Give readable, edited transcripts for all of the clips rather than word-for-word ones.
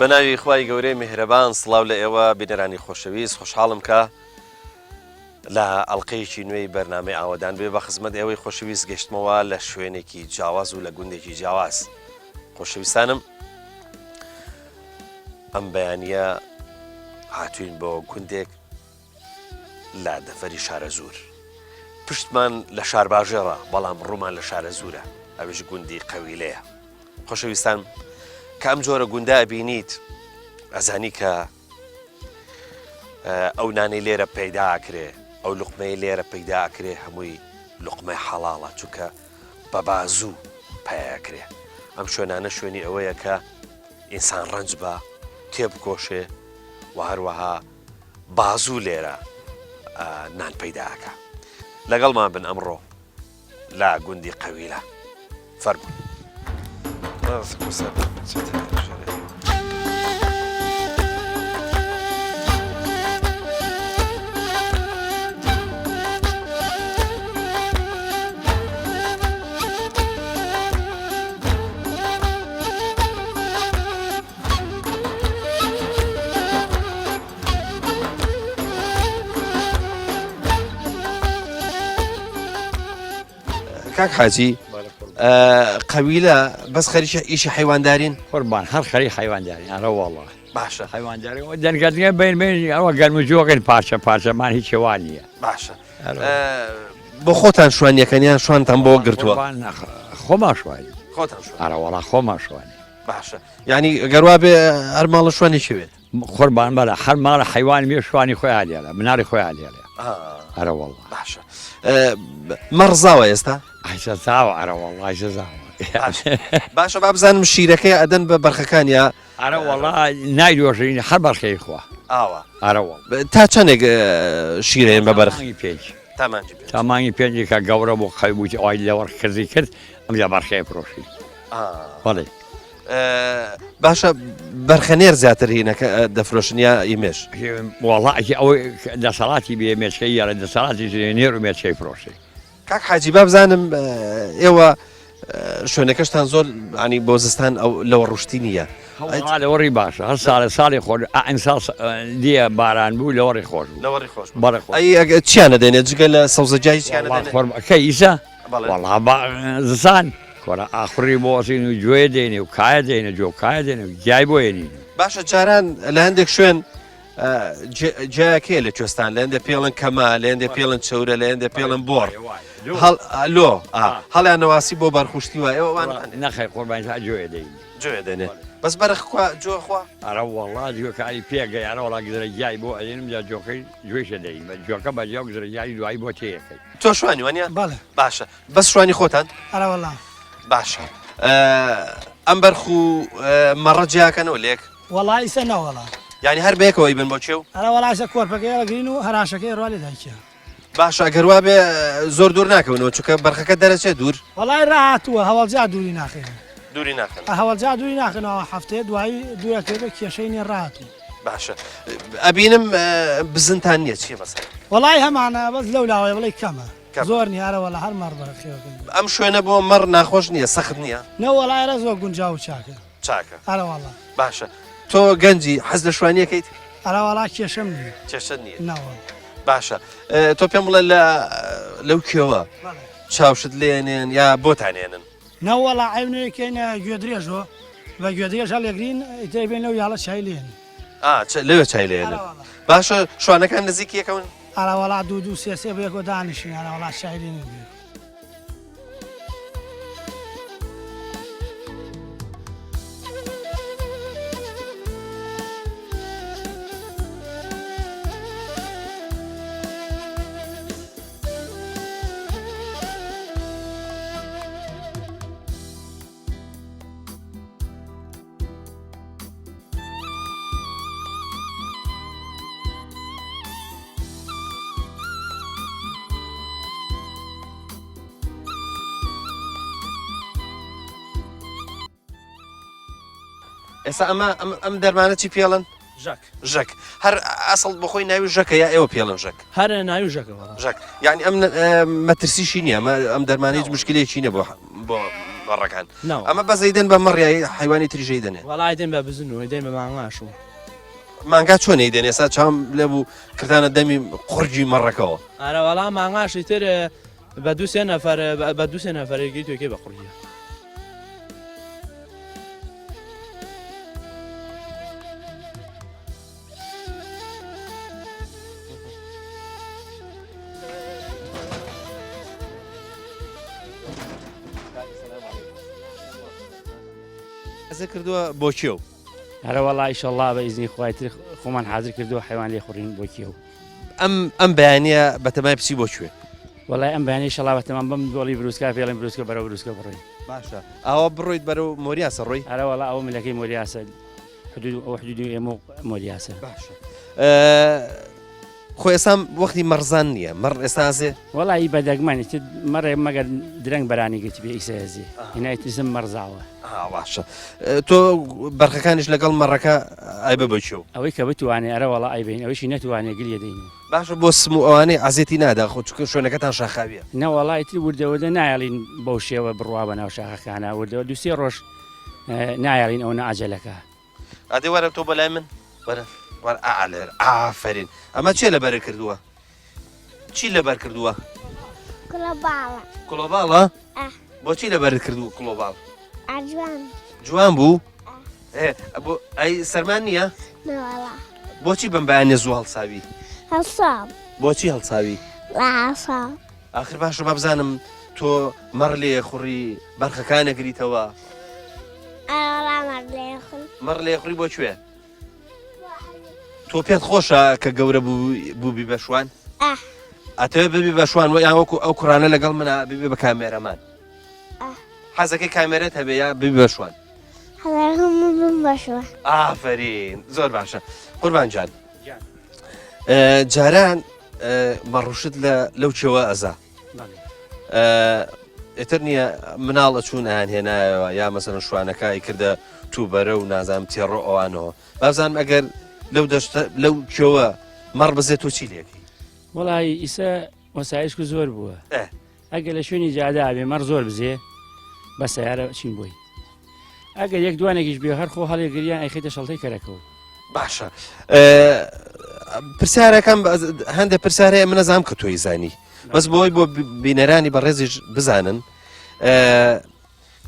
بە ناوی خوای گەورەی میهرەبان سڵاو لە ئێوە بینەرانی خۆشەویست خۆشحاڵم کە لە ئەڵلقەیەکی نوێی بەرنامەی ئاوەدان بێ بە خزمەت ئێوەی خۆشەویست گەشتمەوە لە شوێنێکی جیاواز و لە گوندێکی جیاواز خۆشەویستانم ئەم بەیانە هاتوین بۆ گوندێک لە دەڤەری شارەزوور. پشتمان لە شارباژێڕە، بەڵام ڕوومان لە شارەزوورە، ئەویش گوندی قەویلەیە. خۆشەویستان، کە ئەم جۆرە گوندە ئەبینیت، ئەزانی کە ئەو نانەی لێرە پەیدا ئەکرێ، ئەو لوقمەی لێرە پەیدا ئەکرێ هەمووی لوقمەی حەڵاڵە، چونکە بە بازوو پەیا ئەکرێ. ئەم شوێنانە شوێنی ئەوەیە کە ئینسان ڕەنج بە، تێبکۆشێ و هەروەها بازوو لێرە نان پەیدا ئەکا. لەگەڵمان بن ئەمڕۆ لە گوندی قەویلە. فەرموون. کاک حاجی قەویلە بەس خەریکە ئیشی حیواندارین قوربان هەر خەری حیوانداری ئەرە وەڵا باشە حیوانداری دەنگەدنگە بین بین ئەوە گەرم و جۆگەن پارچە پارچەمان هیچ وان نییە باشە بۆ خۆتان شوانیەکەنیان شوانتان بۆ گرتووە خۆمان شوانی خۆتان شوان ئەرە وەڵا خۆمان شوانی باشە یانی گەر وابێ هەر ماڵە شوانێکی بێت. قوربان بەلە هەر ماڵە حەیوان بێ شوانی خۆیان لێڵێ مناڵی خۆیان لێڵێ ئەرە وەڵا. باشە مەڕ زاوە ئێستا؟ ئایسە زاوە ئەرە وەڵا ئایسە زاوە. باشە با بزانم شیرەکەی ئەدەن بە بەرخەکان یا؟ ئەرە وەڵا نایدۆشین هەر بەرخەی خوا. ئاوا. ئەرە وەڵا. تا چەندێک شیرەیەن بە بەرخ؟ تا مانگی پێنج. تا مانگی پێنج. تا مانگی پێنجی کە گەورە بوو قەوی بوو ئای لەوەڕ کردی کرد ئەمجا بەرخەی فرۆشی. بەڵێ. باشە بەرخەنێر زیاتر هینەکە دەفرۆشن یا ئیمێش؟ وەڵا ئەکی ئەوەی دەسەڵاتی بێ مێچکەی یاڵە دەسەڵاتی نێر و مێچکەی فرۆشی. کاک حاجی با بزانم ئێوە شوێنەکەشتان زۆر ینی بۆ زستان ئەو لەوە ڕشتی نییە لەوەڕی باشە هەر ساڵە ساڵی خۆ ئەمساڵ دیە باران بوو لەوەڕی خۆش بوو لەوەڕی خۆش بەڵێ خۆش ئەی چیانە دێنێ جگە لە سەوزەجای چیانە دێنێ کە ئیسا وەڵا زستان کۆرە ئاخوڕی بۆ ئەچین و جۆێ دێنێ و کایە دێنێ جۆ کایە دێنێ و گیای بۆ ێنین. باشە جاران لە هەندێک شوێن جیاکەیە لە کوێستان لە هەندێک پێڵن کەمە لە هەندێک پێڵن چەورە لە هەندێک پێڵن بۆڕ لۆ هەڵیان نەواسی بۆ بەرخشتی وایە ئەوان نەخەی قۆربان تا جۆێ دەین جۆێ دێنێ بەس بەرخ خوا جۆ خوا ئەرە وەڵا جۆکاری پێگەی ئەرە وەڵا گزرە گیای بۆ ئەێنم جا جۆکەی جۆیشە دەین بە جۆکە بە جا گزرە گیای دوایی بۆ تێیەکەی تۆ شوانی وانە بەڵێ باشە بەس شوانی خۆتان؟ ئەرەوەڵا. باشە ئەم بەرخ و مەڕە جیاکەنەوە لێک؟ وەڵا ئیسە نەوەڵا. یانی هەر بەیەکەوە ئەیبن بۆ کێو؟ ئەرەوەڵا ئیسە کۆرپەکەی ئەگرین و هەراشەکەی ئەڕوا لێ دایکیا. باشە گەر وابێ زۆر دوور ناکەونەوە چونکە بەرخەکە دەرەچێ دوور؟ وەڵای ڕاهاتووە هەوەڵجا دووری ناخەین. دووری ناخەن؟ هەوەڵجا دووری ناخەنەوە هەفتەیە دوایی دوورەکەوێ کێشەی نیە ڕاهاتوو. باشە ئەبینم بزنتان نیە چیە مەسەلە؟ وەڵای هەمانە بەس لەو لاوەیە بڵێی کەمە. زۆر نیە ئەرە وەڵا هەر مەڕ بە خێوەکەی. ئەم شوێنە بۆ مەڕ ناخۆش نیە سەخت نیە؟ نە وەڵا ئێرە زۆر گونجاو و چاکە. چاکە. ئەرە وەڵا. باشە تۆ گەنجی حەز لە شوانیەکەیت؟ ئەرە وەڵا کێشەم نیە. کێشەت نیە؟ نە وەڵا. باشە تۆ پێم بڵێ لە لەو کێوە چاوشت لێنێن یا بۆتان ێنن؟ نە وەڵا عەیب نەیکەینە گوێدرێژۆ بە گوێدرێژ هەڵێگرین ئیتر بێن لەو یاڵە چای لێنن. ئا لەوێ چای لێنن. باشە شوانەکان نزیک یەکەون؟ ئەرەوەڵا دوو دوو سێ سێ بەیەکەوە دانیشین ئەرەوەڵا چای لێنین بەیەکەوە. ئێستا ئەمە ئەم دەرمانە چی پێڵن ژەک ژەک هەر ئەسڵ بخۆی ناوی ژەکە یا ئێوە پێڵن ژەک هەر ناوی ژەکە ژەک یعنی ئەم مەترسیشی نییە ئەم دەرمانە هیچ مشکلێکی نییە بۆ بۆ. مەڕەکان نەوە. ئەمە بەس ئەیدەن بە مەڕ یا حەیوانی تریش ئەیدەنێ؟ وەڵا ئەیدەن بە بزن و ئەیدەن بە مانگاش و. مانگا چۆن ئەیدەن ئێستا چاوم لێ بوو کردانە دەمی قوڕگی مەڕەکەوە. ئەرە وەڵا مانگاش ئیتر بە دوو سێ نەفەر بە دوو سێ نەفەر ئەیگریت و ئەیکەی بە قوڕگیا. حەزە کردووە بۆ کێو؟ هەرە وەڵا ئیشەڵا بە ئیزنی خوای تر خۆمان حازر کردووە حەیوان لێ خوڕین بۆ کێو. ئەم ئەم بەیانە بەتەمای بچی بۆ کوێ؟ وەڵای ئەم بەیانی ئیشەڵا بەتەمام بەم دۆڵی بروسکا پێڵێن بروسکە بەرەو بروسکە بڕۆین. باشە ئاوا بڕۆیت بەرەو مۆریاسە ڕۆی؟ ئەرە وەڵا ئەوە ملەکەی مۆریاسە حدود ئەوە حدودی ئێمە و مۆریاسە. باشە خۆ ئێستا وەختی مەڕزان نییە مەڕ ئێستا ئەزێ؟ وەڵی بە دەگمەن ئیتر مەڕێ مەگەر درەنگ بەرانی گرتبێ ئیسە ئەزێ هینا ئیترسم مەڕزاوە. باشە تۆ بەرخەکانیش لەگەڵ مەڕەکە ئەیبە بۆ کێو؟ ئەوەی کە بتوانێ ئەرە وەڵا ئەیبەین ئەوەیشی نەتوانێ گلیە دەین. باشە بۆ سم و ئەوانەی عەزێتی نادا خۆ چونکە شوێنەکەتان شاخاویە. نەوەڵا ئیتر وردە وردە نایەڵین بەو شێوە بڕوا بە ناو شاخەکانا وردە دوو سێ ڕۆژ نایەڵین ئەونە عەجەلەکە. ئەدێ وەرە تۆ بەلای من وەرە وەرە ئا لێرە ئافەرین ئەمە چێ لەبەر کردووە چی لەبەر کردووە کوڵەباڵە کوڵەباڵە بۆچی لەبەر کردووە کوڵۆباڵ جوان جوان بوو ئەی سەرمان نییە بۆچی بەم بەیانە زوو هەڵساوی هەڵسام بۆچی هەڵساوی هەڵسام ئاخر باشە با بزانم تۆ مەڕ لێ خوڕی بەرخەکان ئەگریتەوە؟ ئەرەوەڵا مەڕ لێ خوڕم. مەڕ لێ خوڕی بۆ کوێ؟ تۆ پێت خۆشە کە گەورە بووبی بە شوان؟ ئە. ئەتەوێ ببی بە شوان وە یان وەکو ئەو کوڕانە لەگەڵ منە ببی بە کامێرەمان؟ ئە. حەزەکەی کامێرەت هەبێ یا ببی بە شوان؟ حەزەکەم ببم بە شوان. ئافەرین زۆر باشە قوربان جان. جاران مەڕوشت لە لەو چێوە ئەزا ئێتر نییە مناڵ ئەچوون ئەیان هێنایەوە یا مەسەن شوانەکە کردە توبەرە و نازانم تێڕۆ ئەوانەوە بازانم ئەگەر لەو دەشتە لەو کێوە مەڕ بزێت تۆ چی لێکی وڵی ئیسە وەسایشک زۆر بووە ئەگەر لە شوێنی جادا بێ مەڕ زۆر بزێ بە سیارە چین بۆی ئەگەر یەک دوانێکیش بێ هەر خۆ هەڵێ گریان ئەیخەیتە شەڵتەی کەرەکەوە. باشە پرسیارەکەم هەندێک پرسیار هەیە من نەزانم کە تۆی زانی بەس بۆی بۆ بینەرانی بەڕێزیش بزانن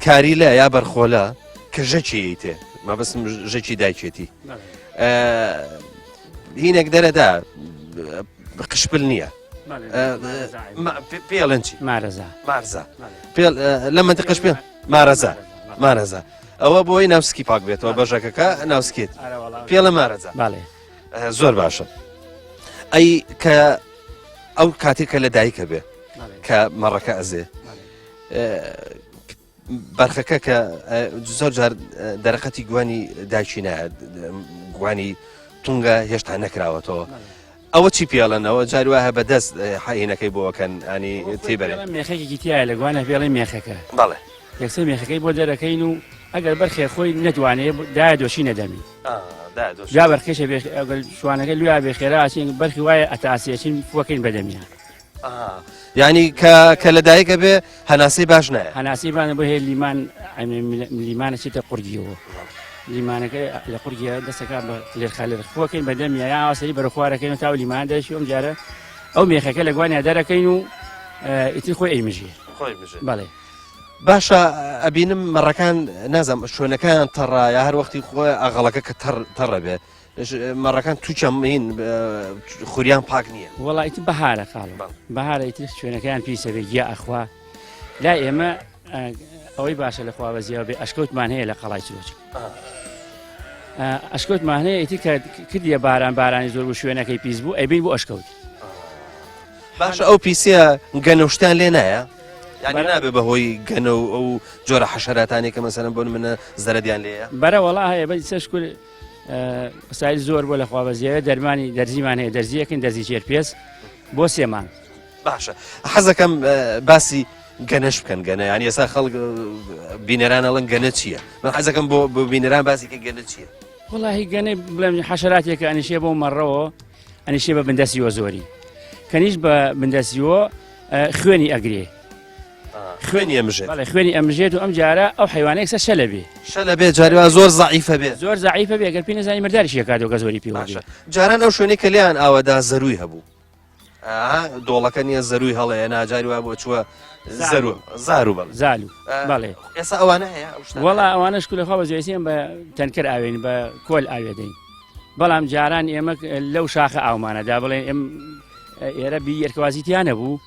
کاریلە یا بەرخۆلە کە ژەکی ئەیتێ مەبەستم ژەکی دایکێتی هینێک دەرەدا قشپل نییە پێڵێن چی مارەزا مارزا پێ لە منتیقش پێ مارەزا مارەزا ئەوە بۆی ناوسکی پاک بێتەوە بەژەکەکە ناوسکێت پێڵە مارەزا باڵێ زۆر باشە ئەی کە ئەو کاتێک کە لە دایکە بێ کە مەڕەکە ئەزێ بەرخەکە کە زۆر جار دەرەقەتی گوانی دایکی نایە گوانی تونگە هێشتا نەکراوەتەوە ئەوە چی پێڵەنەوە جار وایە بە دەست حەینەکەی بۆکەن ئەنی تێبەرێ مێخێکی تایە لە گوانە پێڵی مێخەکە بەڵێ یەکسەر مێخەکەی بۆ دەرەکەین و ئەگەر بەرخێ خۆی نەتوانێ دایە دۆشی نەدەمی جا بەرخێشە ئەگەر شوانەکە لویا بێ خێرا ئەچین بەرخی وایە ئەتاسیەچین فوەکەین بەدەمیان یعنی کە کە لە دایکە بێ هەناسەی باش نایە هەناسی بانە بۆ هەیە لیمان لیمانە چێتە قورگیەوە لیمانەکە لە قورگیە دەسەکە بە لێرخالێر خۆکەین بە دەمیە یا سەری بەرە خوارەکەین و تاو لیمان دەشی ئەم جارە ئەو مێخەکە لە گوانیا دەرەکەین و ئیتر خۆی ئەیمژێ خۆی بژێ بەڵێ باشە ئەبینم مەڕەکان نازم شوێنەکان تەڕە یا هەر وەختی خۆی ئاغەڵەکە کە تەڕ تەڕە بێ مەڕەکان توچە مین خوریان پاک نییە. وەڵا ئیتر بەهارە خاڵۆ بەهارە ئیتر شوێنەکەیان پیسە بێ گیا ئەخوا لای ئێمە ئەوەی باشە لە خوا بەزیەوە بێ ئەشکەوتمان هەیە لە قەڵای چرۆچ ئەشکەوتمان هەیە ئیتر کە کردیە باران بارانی زۆر بوو شوێنەکەی پیس بوو ئەیبین بۆ ئەشکەوت باشە ئەو پیسیە گەنەشتان لێ نایە یانی نابێ بەهۆی گەنە و ئەو جۆرە حەشەراتانی کە مەسەلەن بۆ منە زەرەدیان لێیە بەرە وەڵا هەیە بەس شکر قسای زۆر بۆ لەخوا بەزیێ دەرمانی دەرزیمان هەیە دەرزیەکەین دەرزی ژێر پێست بۆ سێ مانگ. باشە حەزەکەم باسی گەنەش بکەن گەنە یانی ئێستا خەڵک بینەران ئەڵەن گەنە چییە من حەزەکەم بۆ بۆ بینەران باسی کە گەنە چییە وڵی گەنەی بڵێم حەشراتێکە ئەنیشێ بۆ مەڕەوە ئەنیشێ بە بندەسیوە زۆری کەنیش بە بندەسیوە خوێنی ئەگرێ. خوێنی ئەمژێت. بەڵێ خوێنی ئەمژێت و ئەم جارە ئەو حەیوانە یەکسەر شەلە بێ. شەلە بێ جاری وا زۆر زەعیفە بێ. زۆر زەعیفە بێ گەر پێی نەزانی مرداریشی ئەکاتەوە کە زۆری پێوە بێ. باشە جاران ئەو شوێنەی کە لێیان ئاوەدا زەرووی هەبوو ئا دۆڵەکە نییە زەرووی هەڵەیە جاری وا بۆ چووە زەرو زارو بەڵێ. زالو بەڵێ. ئێستا ئەوانە هەیە ئەو شتانە وەڵا ئەوانەش کولە خوا بەزێسی ئەم بە تەنکەر ئاوێن بە کۆل ئاوێ دەین بەڵام جاران ئێمە لەو شاخە ئاومانەدا بڵێن ئێم ئێرە بی یەرکوازی تیا نەبوو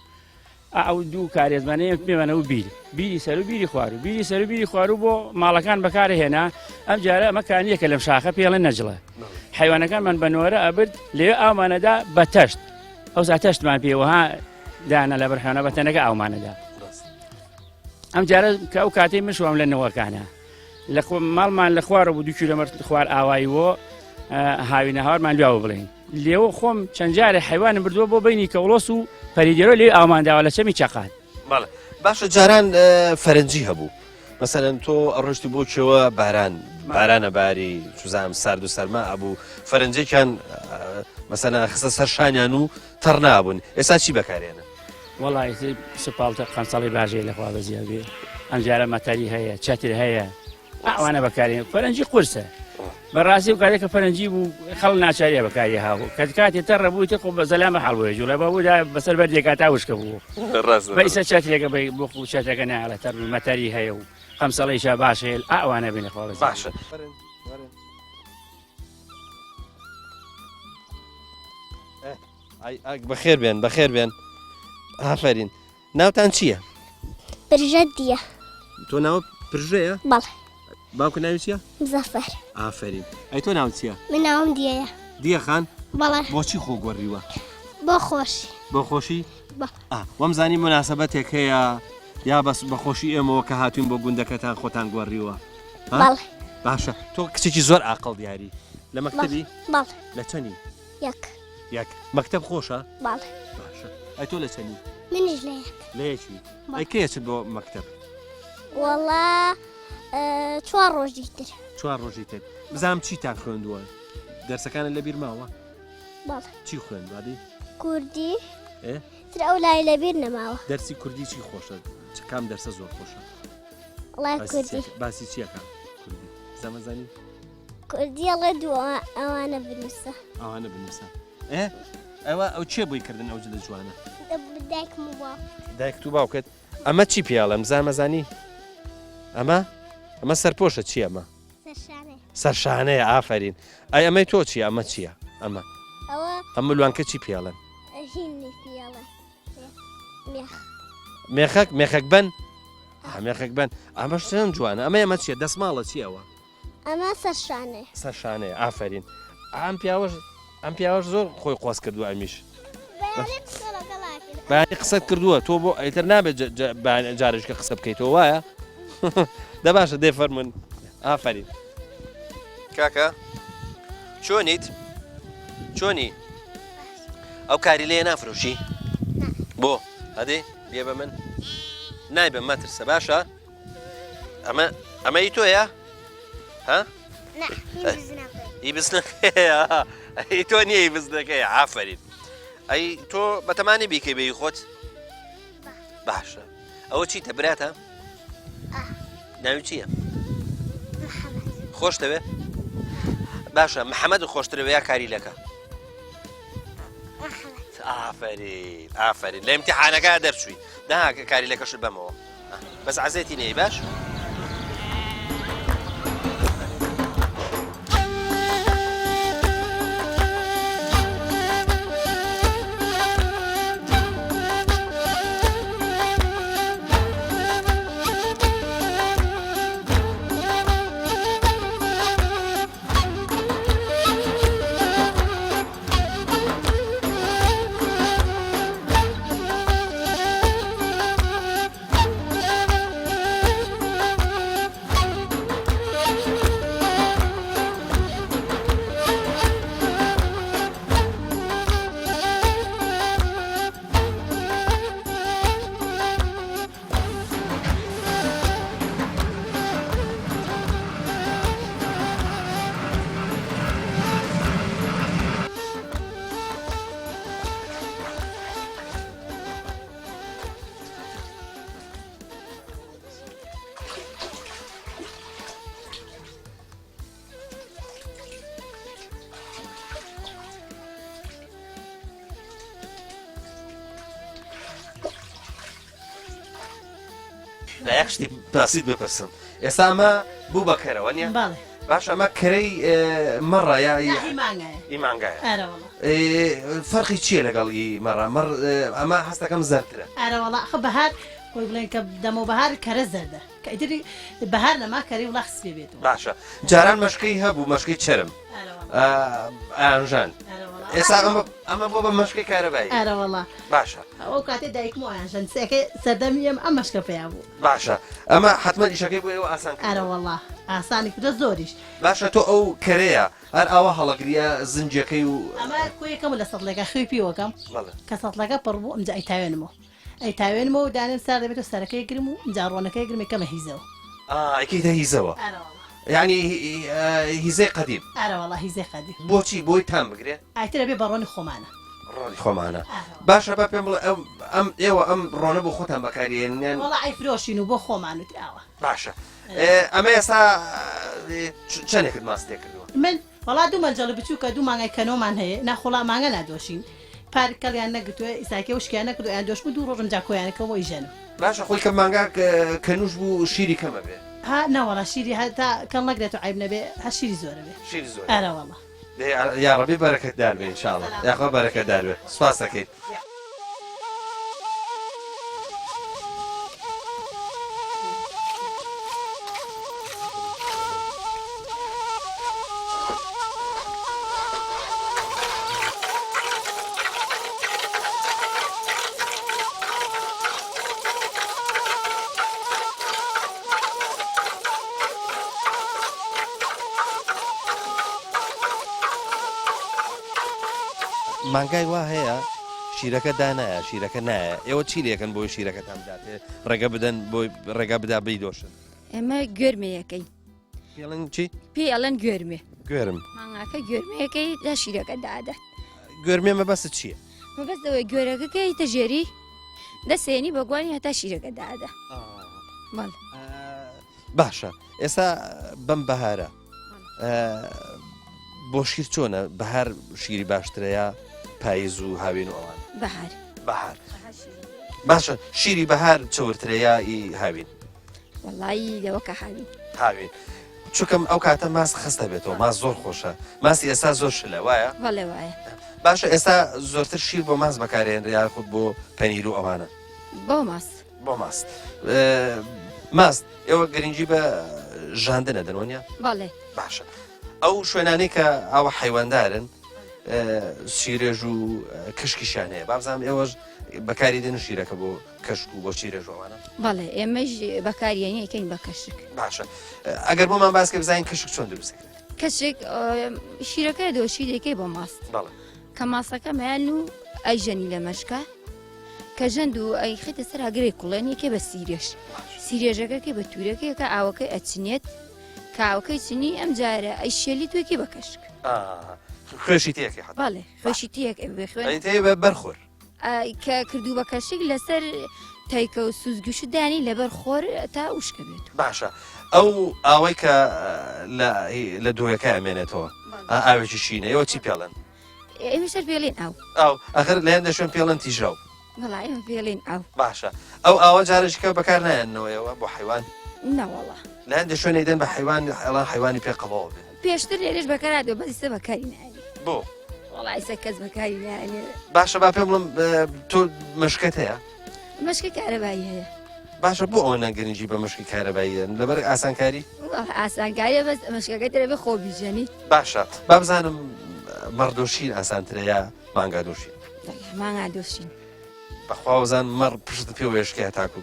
ئەو دوو کارێزمانەیە پێمانە و بیر بیری سەر و بیری خوار و بیری سەر و بیری خوار و بۆ ماڵەکان بەکارهێنا ئەم جارە ئەمە کانیەکە لەم شاخە پێڵێن نەجڵە حیوانەکانمان بە نۆرە ئەبرد لێ ئاومانەدا بە تەشت ئەو تەشتمان پێوەها دانا لە بەرحوانە بە تەنەکە ئاومانەدا ئەم جارە کە ئەو کاتەی مشوام لە نەوەکانە لە ماڵمان لە خوارە بوو دو کیلۆمەتر خوار ئاوایی بۆ هاوینە هاوارمان لواوە بڵێین لێوە خۆم چەند جارێ حیوانم بردووە بۆ بینی کەوڵۆس و پەریدێرۆ لێ ئاومان داوە لە چەمی چەقات. بەڵێ باشە جاران فەرەنجی هەبوو مەسەلەن تۆ ئەڕۆشتی بۆ کێوە باران بارانە باری چزانم سارد و سەرما ئەبوو فەرەنجێکیان مەسەلەن خستە سەر شانیان و تەڕ نابوون ئێستا چی بەکارێنن؟ وەڵا ئیتر سوپاڵتە قەنسەڵی باژەیە لەخوا بەزیاد بێ ئەمجارە مەتەری هەیە چەتر هەیە ئەوانە بەکارێن فەرەنجی قورسە بەڕاستی و کاتێک کە فەرەنجی بوو خەڵ ناچاریە بەکاری هاوو کە کاتێ تەڕە بوو تر خۆ بە زەلامە حاڵ بۆیە جوڵە بە بوودا بەسەر بەردێکا تا وشکە بوو بەیسە چەترێکە بە بۆ خۆ چەترەکە نایەڵێ تەڕ بی مەتەری هەیە و قەمسەڵەیشە باش هەیە ئەوانە بین لەخوا بەزیاد باشە بەخێر بێن بەخێر بێن ئافرین ناوتان چییە؟ پرژە دیە. تۆ ناوت پرژەیە؟ بەڵێ. باوکت ناوی چییە؟ مزەفەر. ئافەرین. ئەی تۆ ناوت چییە؟ من ناوم دیەیە. دیە خان؟ بەڵێ. بۆچی خۆ گۆڕیوە؟ بۆ خۆشی. بۆ خۆشی؟ بەڵێ. ئا وەمزانی موناسەبەتێک هەیە یا بەس بە خۆشی ئێمەوە کە هاتوین بۆ گوندەکەتان خۆتان گۆڕیوە؟ ها؟ بەڵێ. باشە تۆ کچێکی زۆر ئاقڵ دیاری. لە مەکتەبی؟ بەڵێ. لە چەنی؟ یەک. یەک. مەکتەب خۆشە؟ بەڵێ. باشە. ئەی تۆ لە چەنی؟ منیش لە یەک. لە یەکی. ئەی کەی ئەچت بۆ مەکتەب؟ وەڵا چوار ڕۆژی تر. چوار ڕۆژی تر. بزانم چیتان خوێندووە؟ دەرسەکانت لەبیر ماوە؟ بەڵێ. چی خوێندوە دی؟ کوردی. تر ئەو لای لەبیر نەماوە. دەرسی کوردی چی خۆشە؟ چ کام دەرسە زۆر خۆشە؟ وەڵا کوردی. باسی چیەکە؟ کوردی. زەمەزانی؟ کوردی ئەڵێ دوو ئەوانە بنووسە. ئەوانە بنووسە. ئێ ئەوە ئەو چێ بۆی کردن ئەو جلە جوانە؟ دایکم و باوکم. دایکت و باوکت ئەمە چی پێڵێم زامەزانی؟ ئەمە ئەمە سەرپۆشە چی ئەمە؟ سەرشانەیە. سەرشانەیە ئافەرین. ئەی ئەمەی تۆ چیە ئەمە چییە ئەمە؟ ئەوە ئەم ملوانکە چی پێڵێن؟ هینی پێڵێن مێخ. مێخەک مێخەک بەن؟ مێخەک بەن ئەمەش چەند جوانە ئەمە ئەمە چیە دەسماڵە چی ئەوە؟ ئەمە سەر شانەیە. سەر شانەیە ئافەرین ئەم پیاوەش ئەم پیاوەش زۆر خۆی قۆز کردووە ئەمیش بەیانی قسەت کردووە تۆ بۆ ئیتر نابێت جارێکە قسە بکەیتەوە وایە دە باشە دێ فەرمونون ئافەرین کاکە چۆنیت چۆنی ئەو کاری لێ نافرۆشی بۆ ئەدێ بێ بە من نایبە مەترسە باشە ئەمە ئەمە ئی تۆیە ها ئی بزنەکەیە ئی تۆ نییە ئی بزنەکەیە ئافەرین ئەی تۆ بەتەمانی بیکەی بێی خۆت باشە ئەوە چیتە براتە ناوی چییە خۆش دەوێ باشە محەممەد خۆشترەوە یا کاری لەکە ئافرین ئافرین لە امتحانەکە دەرچووی دەها کاری لەکەشت بەمەوە بەس عەزێتی نەی باش. لە یەک شتی بەسیت بپرسم ئێستا ئەمە بوو بە کەرە وەنیە؟ بەڵێ. باش ئەمە کەرەی مەڕە یا نا هی مانگایە. ئی مانگایە. ئەرە وەڵا. فەرقی چییە لەگەڵ ئی مەڕە؟ مەڕ ئەمە هەستەکەم زەردترە. ئەرە وەڵا ئەخە بەهار خۆی بڵێن کە دەمەو بەهار کەرە زەردە کە ئیتر بەهار نەما کەرەی وڵاخ سپێ بێتەوە. باشە جاران مەشکەی هەبوو مەشکەی چەرم ئەرە وەڵا. ئایانژان ئەرە وەڵا. ئێستا ئەمە ئەمە بۆ بە مەشکەی کارەبایی. ئەرە وەڵا. باشە. ئەو کاتێ دایکم و ئایانژان سێکەی سەردەمی ئێمە ئەم مەشکە پەیا بوو. باشە ئەمە حەتمەن ئیشەکەی بۆ ئێوە ئاسان کردووە. ئەرە وەڵا ئاسانی کردووە زۆریش. باشە تۆ ئەو کەرەیە هەر ئاوا هەڵەگریە زنجەکەی و. ئەمە کۆیەکەم و لە سەتڵێکا خوێی پێوەکەم بەڵێ. کە سەتڵەکە پڕ بوو ئمجا ئەیتاوێنمەوە ئەیتاوێنمەوە و دانێم سارد دەبێتەوە سەرەکەی گرم و ئمجا ڕۆنەکەی گرم ئەیکەمە هیزەوە. ئا ئەیکەیتە هیزەوە. ئەرە وەڵا. یانی هیزەی قەدیم. ئەرە وەڵا هیزەی قەدیم. بۆچی بۆی تام بگرێ؟ ئیتر ئەبێ بە ڕۆنی خۆمانە. ڕۆنی خۆمانە. باشە با پێم بڵێ ئەم ئەم ئێوە ئەم ڕۆنە بۆ خۆتان بەکاری ئێنن یان؟ وەڵا ئەیفرۆشین و بۆ خۆمان و ئاوا. باشە ئەمە ئێستا چەنێکت ماست تێ کردووە؟ من وەڵا دوو مەنجەڵی بچووکە دوو مانگای کەنۆمان هەیە ناخوڵا مانگا نادۆشین پار کەڵیان نەگرتووە ئیساکێ وشکیان نەکردووە ئەیان دۆشم و دوو ڕۆژم جا کۆیان کەم و ئیژەنم. باشە خۆی کە مانگا کەنوش بوو شیری کەم ئەبێ؟ ها نەوەڵا شیری هەتا کەڵ نەگرێت و عەیب نەبێ هەر شیری زۆر ئەبێ. شیری زۆر. ئەرەوەڵا. یاڕەبی بەرەکەتدار بێ ان شاء اللە یاخوا بەرەکەتدار بێ سوپاس دەکەین. مانگای وا هەیە شیرەکە دانایە شیرەکە نایە ئێوە چی لەکەن بۆی شیرەکەتان بداتێ ڕێگە بدەن بۆی ڕێگا بدا بیدۆشن ئێمە گوێرمەیەکەی پێڵن چی پێی ئەڵێن گوێرمێ گوێرم مانگاکە گوێرمەیەکەی لە شیرەکە دادات گوێرمێ مەبەست چییە مەبەست ئەوەیە گوێرەکە کەیتە ژێری دەسێنی بە گوانی هەتا شیرەکە دادا بەڵێ باشە ئێستا بەم بەهارە بۆ شیر چۆنە بەهار شیری باشترە یا پاییز و هاوین و ئەوان بەهار بەهار باشە شیری بەهار چەورترە یا ئی هاوین وەڵایی لەوە کە هاوین هاوین چونکەم ئەو کاتە ماست خستە بێتەوە ماست زۆر خۆشە ماستی ئێستا زۆر شلە وایە بەڵێ وایە باشە ئێستا زۆرتر شیر بۆ ماست بەکارێنرێ یاخود بۆ پەنیر و ئەوانە بۆ ماست بۆ ماست ماست ئێوە گرنگی بە ژاندنە دەن وەنیە بەڵێ باشە ئەو شوێنانەی کە ئاوە حیواندارن سیرێژ و کشکیشیان هەیە بابزانام ئێوەش بەکاری دێن شیرەکە بۆ کەشک و بۆ چیرێژ و ئەوانە بەڵێ ئێمەش بەکاریێنی ئەیکەین بە کەشک باشە ئەگەر بۆمان باس کە بزانین کەشک چۆن دروست دەکرێت کەشک شیرەکە دۆشی دەکەی بۆ ماست بەڵێ کە ماسەکە مایان و ئەیژەنی لە مەشکە کە ژەند و ئەیخیتە سەر ئاگرێک کوڵێن یەکێ بە سیرێژ سیرێژەکەکەی بە تورەکەیەکە ئاوەکەی ئەچنێت کاوەکەی چنی ئەم جارە ئەی شێلی توێکی بە کەشک خوێشی تێکی حەت بەڵێ خوێشی تێک ئەبێ خوێن تێ بە بەرخۆر کە کردوو بە کەشک لەسەر تایکە و سوزگوش دانی لەبەر خۆر تا وشکە بێت باشە ئەو ئاوەی کە لە دۆیەکە ئەمێنێتەوە ئاوێکی شینە ئێوە چی پێڵێن ئێمە سەر پێڵێن ئاو ئاو ئەخر لە هەندێک شوێن پێڵێن تیژاو وەڵا ئێمە پێڵێن ئاو باشە ئەو ئاوە جارێکە بەکار نایەنەوەیەوە بۆ حیوان نەوەڵا لە هەندێک شوێن ئەیدەن بە حیوان ئەڵان حیوانی پێ قەڵەوە بێ پێشتر لێرەش بەکاراتەوە بەس ئیستا بەکاری نایەنێ بۆ وەڵا ئیستا کەس بەکاری نایەنێ باشە با پێم بڵێم تۆ مشکت هەیە مشکی کارەبایی هەیە باشە بۆ ئەوە گرنگی بە مشکی کارەبایی دەن لەبەر ئاسانکاری ئاسانکاریە بەس مشکەکە ترە بێ خۆ بیژەنی باشە با بزانم مەڕ دۆشین ئاسانترە یا مانگا دۆشین مانگا دۆشین بەخوا وزان مەڕ پشت پێ وێشکە تاکو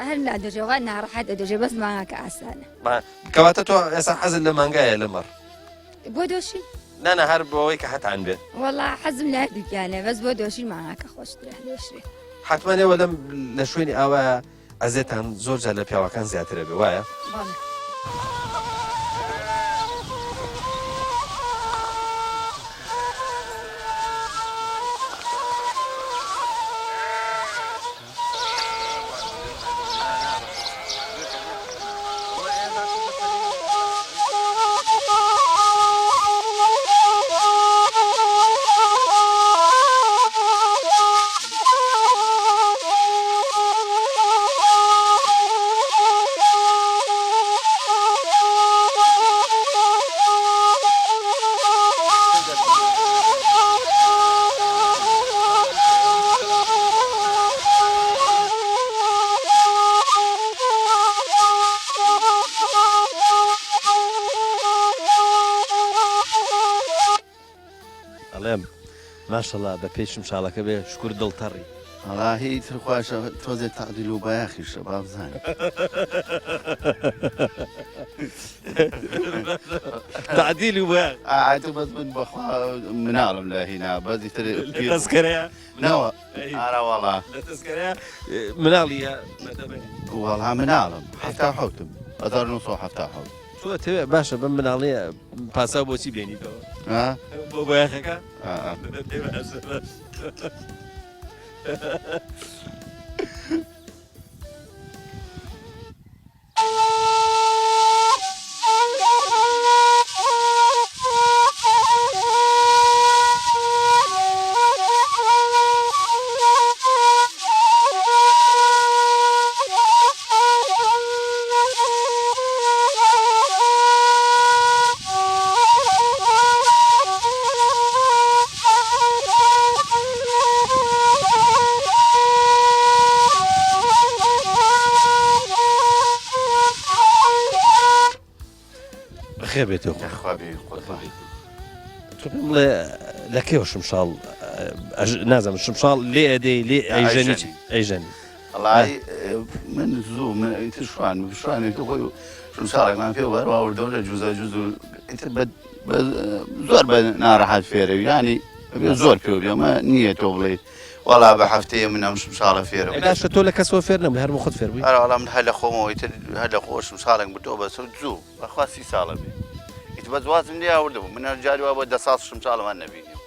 هەر نادۆژەوە ناڕەحەت دەدۆژێ بەس مانگاکە ئاسانە کەواتە تۆ ئێستا حەزت لە مانگایە لە مەڕ بۆ دۆشین نانا هەر بۆ ئەوەی کە هەتان بێ وەڵا حەزم لە هەردووکیانە بەس بۆ دۆشین مانگاکە خۆشترە دۆشرێ حتمما ئێوە لەم لە شوێنی ئاوا ئەزێتان زۆر جار لە پیاوەکان زیاترە بێ وایە؟ بەڵێ. ماشەڵا بە پێی شمشاڵەکە بێ شکور دڵ تەڕی. وەڵاهی ئیتر خواشە تۆزێ تەعدیل و بایەخیشە با بزانین. تەعدیل و بایەخ. ئا ئیتر بەس من بەخوا مناڵم لە هینا بەس ئیتر لە تەسکەرەیە؟ نەوە ئارا وەڵا. لە تەسکەرەیە مناڵی یا وەڵا مناڵم 77م 1977. تۆ ئەتەوێ باشە بەم مناڵیە پاساو بۆچی بێنیتەوە؟ بۆ بۆیاخەکە؟ باشە باش. بەخێر بێتەوە خوا بێ قوربان. تۆ پێم بڵێ لە کێوە شمشاڵ نازانم شمشاڵ لێ ئەدەی لێ ئەیژەنی ئەیژەنی وەڵای من زوو من ئیتر شوان شوانێک تۆ خۆی شمشاڵێکمان پێ وەروا وردەوە لە جوزە جوز و ئیتر بە زۆر بە ناڕەحەت فێرە یانی زۆر پێ بێمە نییە تۆ بڵێ وەڵا بە هەفتەیە من ئەم شمشاڵە فێرم باشە تۆ لە کەسەوە فێر نەبووی هەر بۆ خۆت فێر بووی ئەرە وەڵا من هەر لە خۆمەوە ئیتر هەر لە خۆ شمشاڵێک بردەوە بەس زوو بەخوا سی ساڵە بێ ئیتر بەس وازم لێ آوردبوو من هەر جاری وا بۆ دە ساڵ شمشاڵم هەر نەبینیوە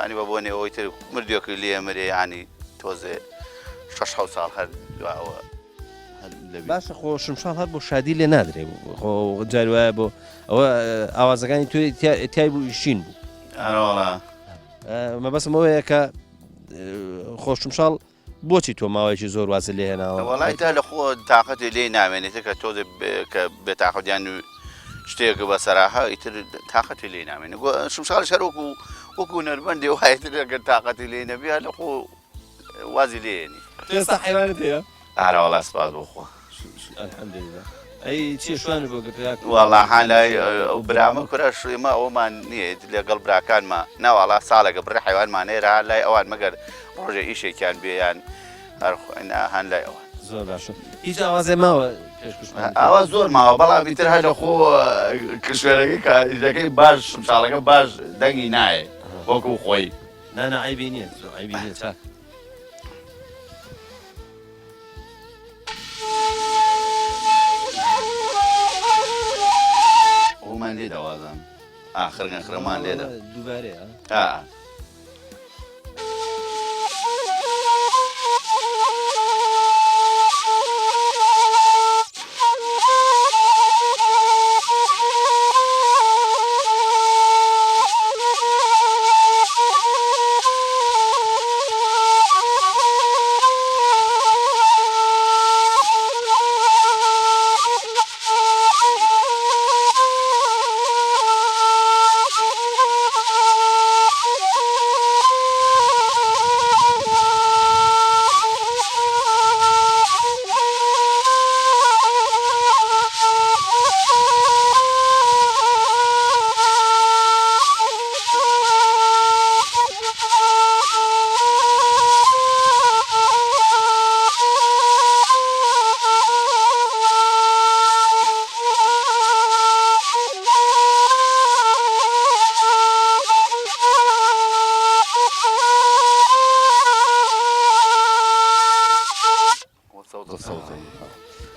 ینی بە بۆنێ ئەوەی تر مردێکی لێ مرێ ینی تۆزێ شەش حەوت ساڵ هەر دواوە هەر لەبیر. باشە خۆ شمشاڵ هەر بۆ شادی لێ نادرێ خۆ جاری وایە بۆ ئەوە ئاوازەکانی تۆی تای بوو شین بوو. ئەرەوەڵا. مەبەستم ئەوەیە کە خۆ شمشاڵ بۆچی تۆ ماوەیەکی زۆر وازت لێ هێناوە؟ وەڵای تا لە خۆ تاقەتی لێی نامێنێت کە تۆزێ کە بێتاقەت یان شتێک بە سەراحە ئیتر تاقەتی لێی نامێنێت شمشاڵش هەر وەکو وەکو هونەرمەندێ وایە تر ئەگەر تاقەتی لێی نەبی هەر لە خۆ وازی لێ هێنی. ئێستا حەیوانت هەیە؟ ئارە وەڵا سپاس بۆ خوا. الحمدللە ئەی چیە شوانت بۆ گرتوە یا وەڵا ها لای ئەو برامە کورە ئێمە ئەوەمان نییە لەگەڵ براکانما ناواڵا ساڵێکە بڕی حەیوانمان هەیە ها لای ئەوان مەگەر ڕۆژێ ئیشێکیان بێ یان هەر هەن لای ئەوان. زۆر باشە هیچ ئاوازێ ماوە پێشکەشمان بکەی؟ ئاواز زۆر ماوە بەڵام ئیتر هەر لە خۆ کشوێنەکەی کە ئیشەکەی باش شمشاڵەکە باش دەنگی نایە وەکوو خۆی. نا نا عەیبی نییە زۆر عەیبی نییە چاک. ئەومان لێ دەوازان ئاخر نەخرەمان لێدا دووبارەیە ئا.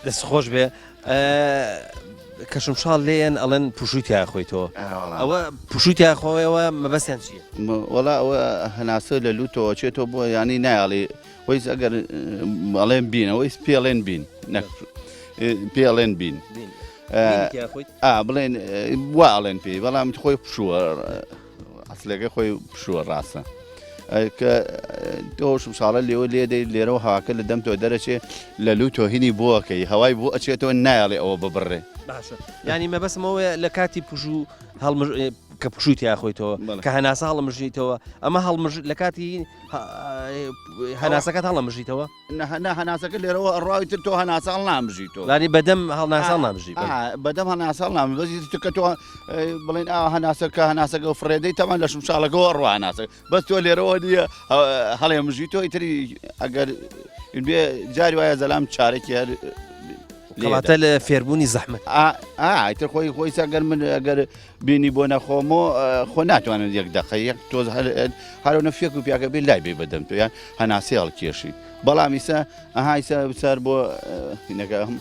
دەست خۆش بێ کە شمشاڵ لێیان ئەڵێن پوشوی تیا خۆیتەوە ئەوە پوشوی تیا خۆیەوە مەبەستیان چییە؟ وەڵا ئەوە هەناسە لە لوتەوە چێتەوە بۆ ینی نایڵی وەیس ئەگەر ئەڵێن بین ئەوەیس پێڵێن بین نەک پێڵێن بین بڵێن وا ئەڵێن پێی بەڵام خۆی پشووە ئەسلەکە خۆی پشووە ڕاستە کە تۆ شمشاڵە لێوە لێ دەی لێرەوە هەواکە لە دەم تۆ دەرەچێ لە لوو تۆهینی بۆکەی هەوای بۆ ئەچێتەوە نایڵێ ئەوە ببڕێ باشە ینی مەبەسمەوەیە لە کاتی پشوو هەڵمژ. کە پشووی تیا خۆیتەوە کە هەناسە هەڵمژیتەوە ئەمە هەڵمژ لە کاتی هەناسەکەت هەڵەمژیتەوە نە هەناسەکە لێرەوە ئەڕاوی تر تۆ هەناسە هەڵنامژیتەوە لانی بەدەم هەڵناسە نامژی بەدەم هەناسە هەڵنام بەس کە تۆ بڵێن ئاوا هەناسەکە هەناسەکە و فڕێدەی تەمان لە شمشاڵەکەەوە ئەڕوا هەناسە بەس تۆ لێرەوە نییە هەڵێ مژی تۆ ئیتری ئەگەر بێ جاری وایە زەلام چارێکی هەر کەواتە لە فێربوونی زەحمەت ئیتر خۆی خۆی سەگەر من ئەگەر بینی بۆ نەخۆمۆ خۆ ناتوانن یەک دەقە یەک تۆز هەرو نەفێک و پیاکە بێ لای بێ بەدەم تۆ یان هەناسەی هەڵکێشی بەڵام ئیسە ئەها ئیسە بچار بۆ هینەکە هەم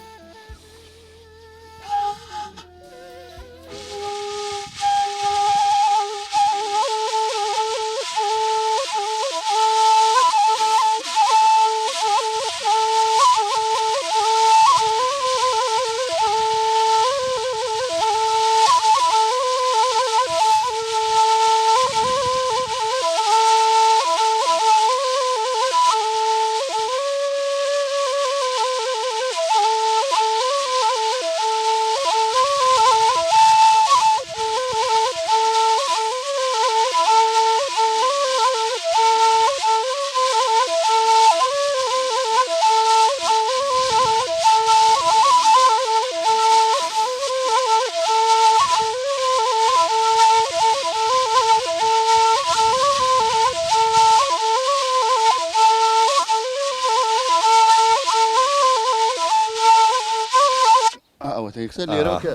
ئەوەتە یەکسەر لێرەوە کە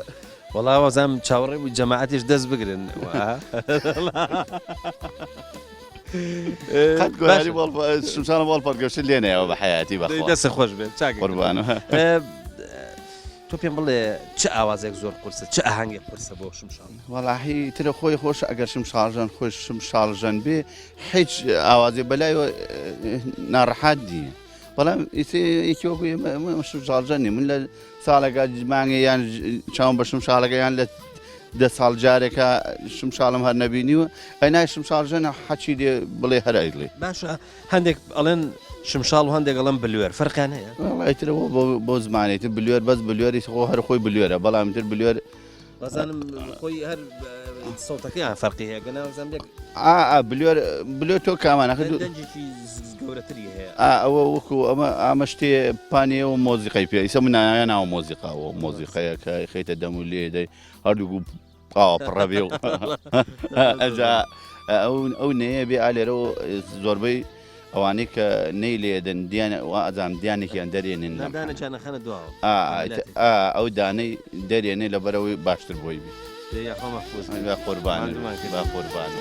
وەڵا وەزام چاوەڕێ بوو جەماعەتیش دەست بگرن قەت گۆرانی بۆڵ شمشانە بۆڵ پەڕگەشت لێ نەیەوە بە حەیاتی بەخوا دەست خۆش بێت چاک قوربانە تۆ پێم بڵێ چ ئاوازێک زۆر قورسە چ ئاهەنگێک قورسە بۆ شمشاڵ وەڵاهی ترە خۆی خۆش ئەگەر شمشاڵژەن خۆی شمشاڵژەن بێ هیچ ئاوازێ بەلایەوە ناڕەحات نییە بەڵام یەکی وەکو ئێمە شمشاڵژەن نیم من لە ساڵێکا مانگێ یان چاوم بە شمشاڵەکە یان لە دە ساڵ جارێکە شمشاڵم هەر نەبینیوە ئەی نای شمشاڵژەنە حەچی لێ بڵێ هەر ئەیڵێ. باشە هەندێک ئەڵێن شمشاڵ و هەندێک ئەڵێن بلوێر فەرقیان هەیە؟ وەڵا ئیتر ئەوە بۆ بۆ زمانێ تر بلوێر بەس بلوێری خۆ هەر خۆی بلوێرە بەڵام تر بلوێر بازانم خۆی هەر سەوتەکەیان فەرقی هەیە گەنا وەزانم یەک ئا ئا بلوێر بلوێر تۆ کامان ئەخر دوو دەنگێکی گەورەتری هەیە ئا ئەوە وەکو ئەمە ئامە شتێ پانێ و مۆزیقەی پێ ئیسە من نایە ناو مۆزیقا و مۆزیقەیە کە خەیتە دەم و لێ دەی هەردوو ئاوا پڕە بێ و ئەجا ئەو ئەو نەیە بێ ئا لێرە و زۆربەی ئەوانەی کە نەی لێدەن دیان وا ئەزانم دیانێکیان دەرێنن لەم دانە جانەخەنە دواوە ئا ئا ئەو دانەی دەرێنێ لەبەرەوەی باشتر بۆی بێ یاخوا مەحفوز بێ. با قوربانت ماندوومان کردی. با قوربانت.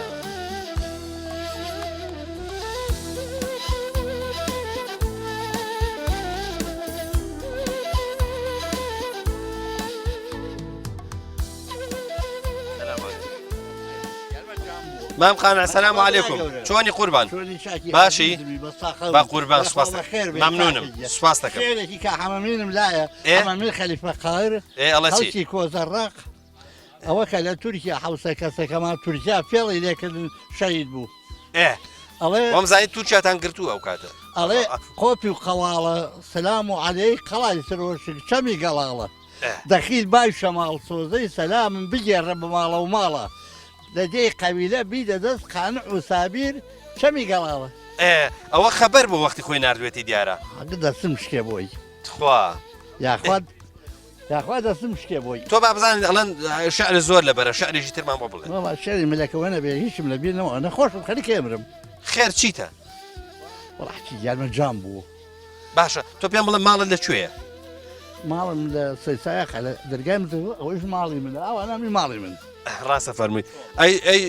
مام قانع سلام علیکم چۆنی قوربان باشی با قوربان سپاس ممنونم سپاس دەکەم شعرێکی کە حەمەمینم لایە حەمەمین خەلیفە قاهر ئێ ئەڵێ چی خەڵکی کۆزەڕەق ئەوە کە لە تورکیا حوسە کەسەکەمان تورکیا فێڵی لێکردن شەهید بوو ئێ ئەڵێ وەم زانی تورکیاتان گرتووە ئەو کاتە ئەڵێ قۆپی و قەواڵە سلام و عەلەی قەڵای سرۆشک چەمی گەڵاڵە دەخیل بای شەماڵ سۆزەی سەلامم بگێڕە بە ماڵە و ماڵە لە دێی قەویلە بیدە دەست قانع و سابیر چەمی گەڵاڵە. ئێ ئەوە خەبەر بۆ وەختی خۆی ناردوێتی دیارە. ئەگە دەستم شکێ بۆی. تخوا. یاخوا یاخوا دەستم شکێ بۆی. تۆ با بزانین ئەڵێن شعر زۆر لەبەرە شعرێکی ترمان بۆ بڵێ. وەڵا شعری ملەکەوە نەبێ هیچم لەبیر نەماوە نەخۆشم خەریکە ئەمرم. خێر چیتە؟ وەڵا چی گیانمە جام بوو. باشە تۆ پێم بڵێ ماڵت لە کوێیە؟ ماڵم لە سەیسایەقە لە دەرگای مزگەوت ئەوەیش ماڵی من ئەوانامی ماڵی من. ڕاستە فەرمووی ئەی ئەی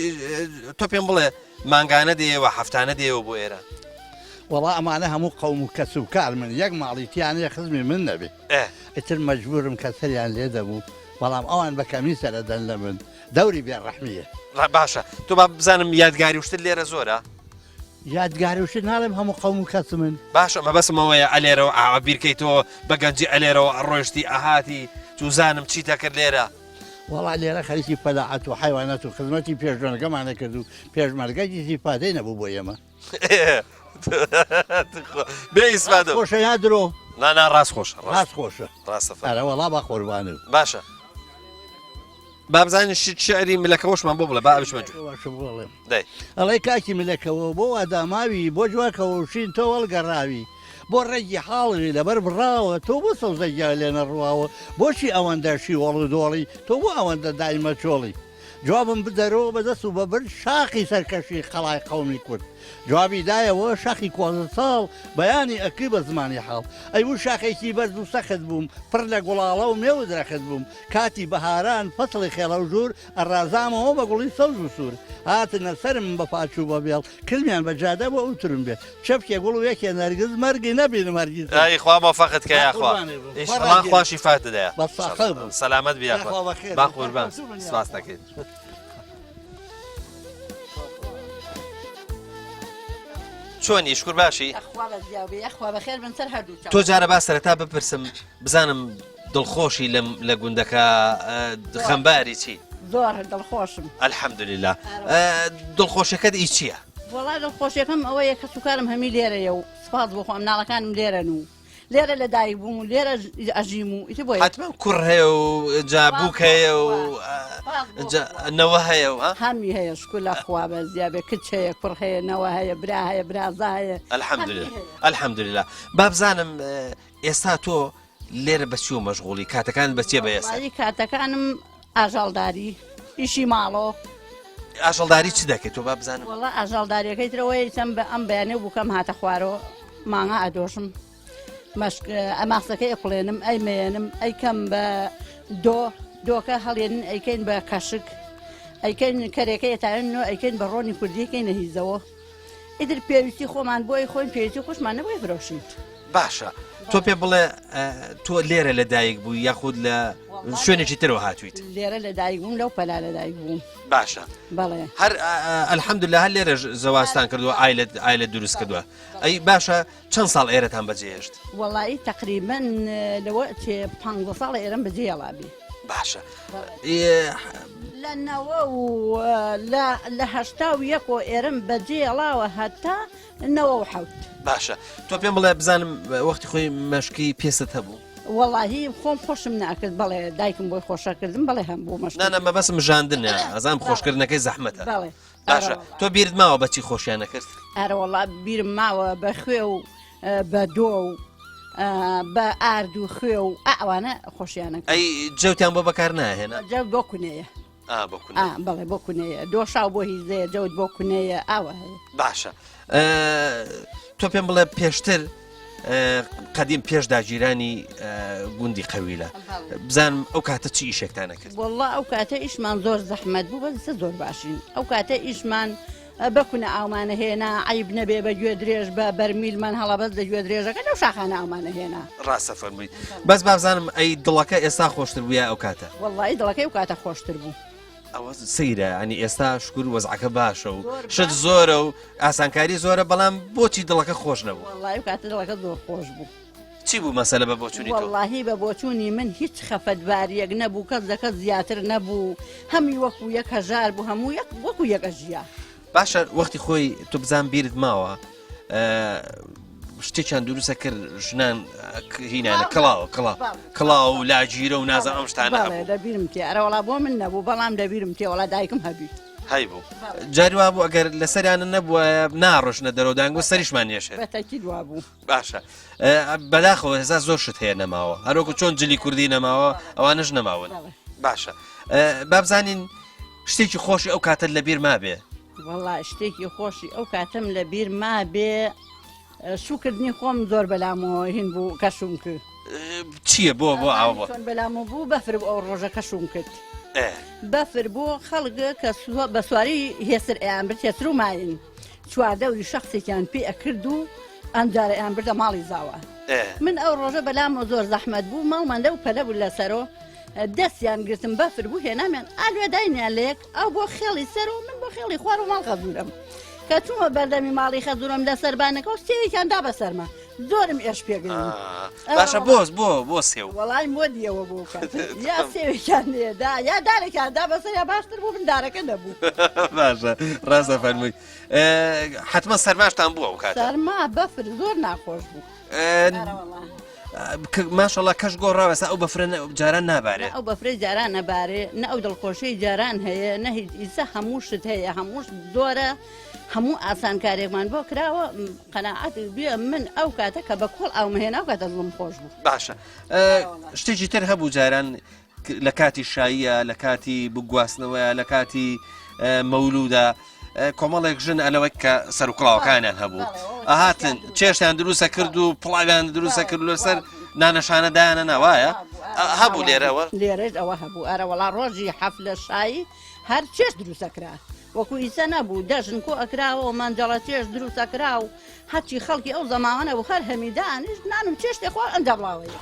تۆ پێم بڵێ مانگانە دێیەوە هەفتانە دێیەوە بۆ ئێرە؟ وەڵا ئەمانە هەموو قەوم و کەس و کار من یەک ماڵی تیانە خزمی من نەبێ ئیتر مەجبوورم کە سەریان لێ دەبوو بەڵام ئەوان بە کەمی سەرەدەن لە من دەوری بێ ڕەحمیە. باشە تۆ با بزانم یادگاری و شتت لێرە زۆرە؟ یادگاری و شت ناڵێم هەموو قەوم و کەسمن. باشە مەبەستم ئەوەیە ئەلێرەوە ئاوا بیرکەیتەوە بە گەنجی ئەلێرەوە ئەڕۆیشتی ئەهاتی چوزانم چیت ئەکرد لێرە. وەڵا لێرە خەریکی فەلاحەت و حەیوانات و خزمەتی پێشمەرگەمان ئەکرد و پێشمەرگە ئیستیفادەی نەبوو بۆ ئێمە. بێ ئیسفادە. ڕاست خۆشە یا درۆ؟ نا نا ڕاست خۆشە ڕاست خۆشە. ڕاستە ئەرە وەڵا با قوربانت. باشە. با بزانین شت شعری ملەکەوەشمان بۆ بڵێ با ئەویشمان گوێ. باشە بڵێم. دەی. ئەڵێ کاکی ملەکەوە بۆ وا داماوی بۆ جواکەوە و شین تۆ هەڵگەڕاوی بۆ ڕەگی حاڵی لەبەر بڕاوە تۆ بۆ سەوزە گیا لێ نەڕواوە بۆچی ئەوەندە شیوەڵ و دۆڵی تۆ بۆ ئەوەندە دایمە چۆڵی جوابم بدەرەوە بە دەست و بە برد شاخی سەرکەشی قەڵای قەومی کورد جوابی دایەوە شاخی کوازە ساڵ بەیانی ئەکری بە زمانی حاڵ ئەیوو شاخێکی بەرز و سەخت بووم پڕ لە گوڵاڵە و مێو و درەخت بووم کاتی بەهاران فەسڵی خێڵەوژوور ئەڕازامەوە بە گوڵی سەوز و سوور هاتنە سەرم بە پاچ و بە بێڵ کردمیان بە جادە بۆ ئەو ترمبێ چەپکێ گوڵ و یەکێ نەرگز مەرگی نەبینم هەرگیز ئای خوا مۆفەقت کە یاخوا قوربانی بم. ئیشەڵا خوا شیفات بدایە بەس ساخە بم. سەلامەت بی یاخوا یاخوا بەخێر با بن. قوربان سەرکەوتوو بن سپاس یاخوا. دەکەین چۆنی شکور باشی یاخوا بەزیاو بێ یاخوا بەخێر بن سەر هەردوو چاو. تۆ جارە با سەرەتا بپرسم بزانم دڵخۆشی لەم لە گوندەکە خەمباری چی؟ زۆر دڵخۆشم. الحمدللە دڵخۆشەکەت ئی چییە؟ وەڵا دڵخۆشیەکەم ئەوەیە کەسوکارم هەمی لێرەیە و سپاس بۆ خوا مناڵەکانم لێرەن و لێرە لە دایک بووم و لێرە ئەژیم و ئیتر بۆیە. حەتمەن کوڕ هەیە و جا بووک هەیە و جا نەوە هەیە و ها؟ هەمی هەیە شکر لە خوا بەزیا بێ کچ هەیە کوڕ هەیە نەوە هەیە برا هەیە برازا هەیە الحمدللە الحمدللە با بزانم ئێستا تۆ لێرە بە چیوە مەشغوڵی کاتەکانت بە چیە بەیەسەر؟ وەڵایی کاتەکانم ئاژەڵداری ئیشی ماڵۆ. ئاژەڵداری چ دەکەیت تۆ با بزانم؟ وەڵا ئاژەڵداریەکەی ترەوەی چەم بە ئەم بەیانێ بووکەم هاتە خوارەوە مانگا ئەدۆشم مەشک ئەماسەکەی ئەکوڵێنم ئەی مەیەنم ئەیکەم بە دۆ دۆکە هەڵێنن ئەیکەین بە کەشک ئەیکەین کەرێکەی ئەتاوێنەوە ئەیکەین بە ڕۆنی کوردی ئەیکەینە هیزەوە ئیتر پێویستی خۆمان بۆی خۆین پێویستی خۆشمان نەبووی فرۆشین. باشە تۆ پێ بڵێ تۆ لێرە لە دایک بووی یاخود لە شوێنێکی ترەوە هاتوویت؟ لێرە لە دایک بووم لەو پەلا لە دایک بووم. باشە بەڵێ هەر الحمدلله هەر لێرە زەواجتان کردووە ئایلەت ئایلەت دروست کردووە ئەی باشە چەند ساڵ ئێرەتان بەجێهێشت؟ وەڵایی تەقریبەن لەوە چێ پ ساڵ ئێرەم بەجێڵابی. باشە لە نەوە و لە 81 و ئێرم بەجێڵاوە هەتا 97. باشە تۆ پێم بڵێ بزانم وەختی خۆی مەشکی پێست هەبوو؟ وەڵاهی خۆم خۆشم ناکرد بەڵێ دایکم بۆی خۆشەکردم بەڵێ هەم بوو مەشک نانا مەبەسم ژاندنە ئەزانم خۆشکردنەکەی زەحمەتە بەڵێ باشە تۆ بیرت ماوە بەچی خۆشیان نەکرد؟ ئەرە وەڵا بیرم ماوە بە خوێ و بە دۆ و بە ئارد و خوێ و ئەوانە خۆشیانە ئەی جەوتیان بۆ بەکار ناهێنا جەوت بۆ کونەیە بۆ کونە بەڵێ بۆ کونەیە دۆشاو بۆ هیزەیە جەوت بۆ کونەیە ئاوە هەیە باشە تۆ پێم بڵێ پێشتر قەدیم پێش داگیرانی گوندی قەویلە بزانم ئەو کاتە چی ئیشێکتانە کرد والله ئەو کاتە ئیشمان زۆر زەحمەت بوو بەس زۆر باشین ئەو کاتە ئیشمان بە کونە ئاومانە هێنا عیب نەبێ بە گوێ درێژ بە بەرمیلمان هەڵەبەست لە گوێ درێژەکە لەو شاخانە ئاومانە هێنا. ڕاستە فەرموویت بەس بابزانم ئەی دڵەکە ئێستا خۆشتر بوو یا ئەو کاتە؟ وەڵڵاهی دڵەکەی ئەو کاتە خۆشتر بوو. ئەوە سەیرە ینی ئێستا شکر وەزعەکە باشە و شت زۆرە و ئاسانکاری زۆرە بەڵام بۆچی دڵەکە خۆش نەبوو؟ وەڵڵاهی ئەو کاتە دڵەکە زۆر خۆش بوو. چی بوو مەسەلە بە بۆچوونی تۆ؟ وەڵڵاهی بە بۆچوونی من هیچ خەفەتبارییەک نەبوو کەس لە کەس زیاتر نەبوو هەمی وەکوو یەک هەژار بوو هەموو یەک وەکوو یەک ئەژیا. باشە وەختی خۆی تۆ بزان بیرت ماوە شتێکیان دروستە کرد ژنان هینانە کڵاو کڵا کڵاو و لاگیرە و نازە ئەم شتانە هەبوو. لەبیرم تێ ئەرە وەڵا بۆ من نەبوو بەڵام لەبیرم تێ وەڵا دایکم هەبی. هەیبوو جاری وا بوو ئەگەر لەسەریانە نەبووە ناڕۆشتنە دەرەوە دەیانگوت سەریشمان نیەشێت. بە تەکید وابوو. باشە بەداخەوە هێزا زۆر شت هەیە نەماوە هەروەکو چۆن جلی کوردی نەماوە ئەوانش نەماون باشە بابزانین شتێکی خۆشی ئەو کاتت لەبیر مابێ وەڵا شتێکی خۆشی ئەو کاتم لەبیر مابێ شوکردنی خۆم زۆر بەلامەوە هین بوو کە شوم کرد چییە بۆ بۆ ئاوە چۆن بەلامەوە بوو بەفر بوو ئەو ڕۆژە کە شوم کرد بەفر بوو خەڵک کە بە سواری هێسر ئەیان برد هێسر و ماین چواردەوری شەخسێکیان پێ ئەکرد و ئەمجارە ئەیان بردە ماڵی زاوا من ئەو ڕۆژە بەلامەوە زۆر زەحمەت بوو ماڵمان لەو پەلە بوو لەسەرۆ دەستیان گرتم بەفر بوو هێنامیان ئالوێ داینیان لە یەک ئەو بۆ خێڵی سەر و من بۆ خێڵی خوار و ماڵ خەزورم کە چوومە بەردەمی ماڵی خەزورم لە سەربانەکە و سێوێکیان دا بەسەرما زۆرم ئێش پێگەی باشە بۆ بۆ بۆ سێو وەڵای بۆ دیەوە بۆ یا سێوێکیان لێدا یا دارێکیان دا بەسەر یا باشتر بوو من دارەکە نەبوو باشە ڕاستە فەرمووی حتمما سەرماشتان بووە ئەو کاتە سەرما بەفر زۆر ناخۆش بوو. ماشەڵا کەش گۆڕاوە ئێستا ئەو بەفرە جاران نابارێ. نە ئەو بەفرەی جاران ئەبارێ نە ئەو دڵخۆشیەی جاران هەیە نە هیچ ئیستا هەموو شت هەیە هەموو شت زۆرە هەموو ئاسانکارێکمان بۆ کراوە قەناعەت بێ من ئەو کاتە کە بە کۆڵ ئاوم هێنا ئەو کاتە دڵم خۆش بوو. باشە شتێکی تر هەبوو جاران لە کاتی شاییە لە کاتی بگواستنەوەیە لە کاتی مەولودا کۆمەڵێک ژن ئەلەوەک کە سەرکڵاوەکانیان هەبوو ئەهاتن چێشتیان دروستە کرد و پڵاویان دروستە کرد لەسەر نانەشانە دایانە ناوایە هەبوو لێرەوە لێرەش ئەوە هەبوو ئەرە وەڵا ڕۆژی حەفلە شایی هەر چێشت دروستەکرا وەکو ئیسە نەبوو دەژن کۆ ئەکراوە مەنجەڵە چێشت دروستەکرا و هەرچی خەڵکی ئەو زەماوەنە بوو هەر هەمی دانیشت نان و چێشتێ خوارد ئەنجا بڵاوەی.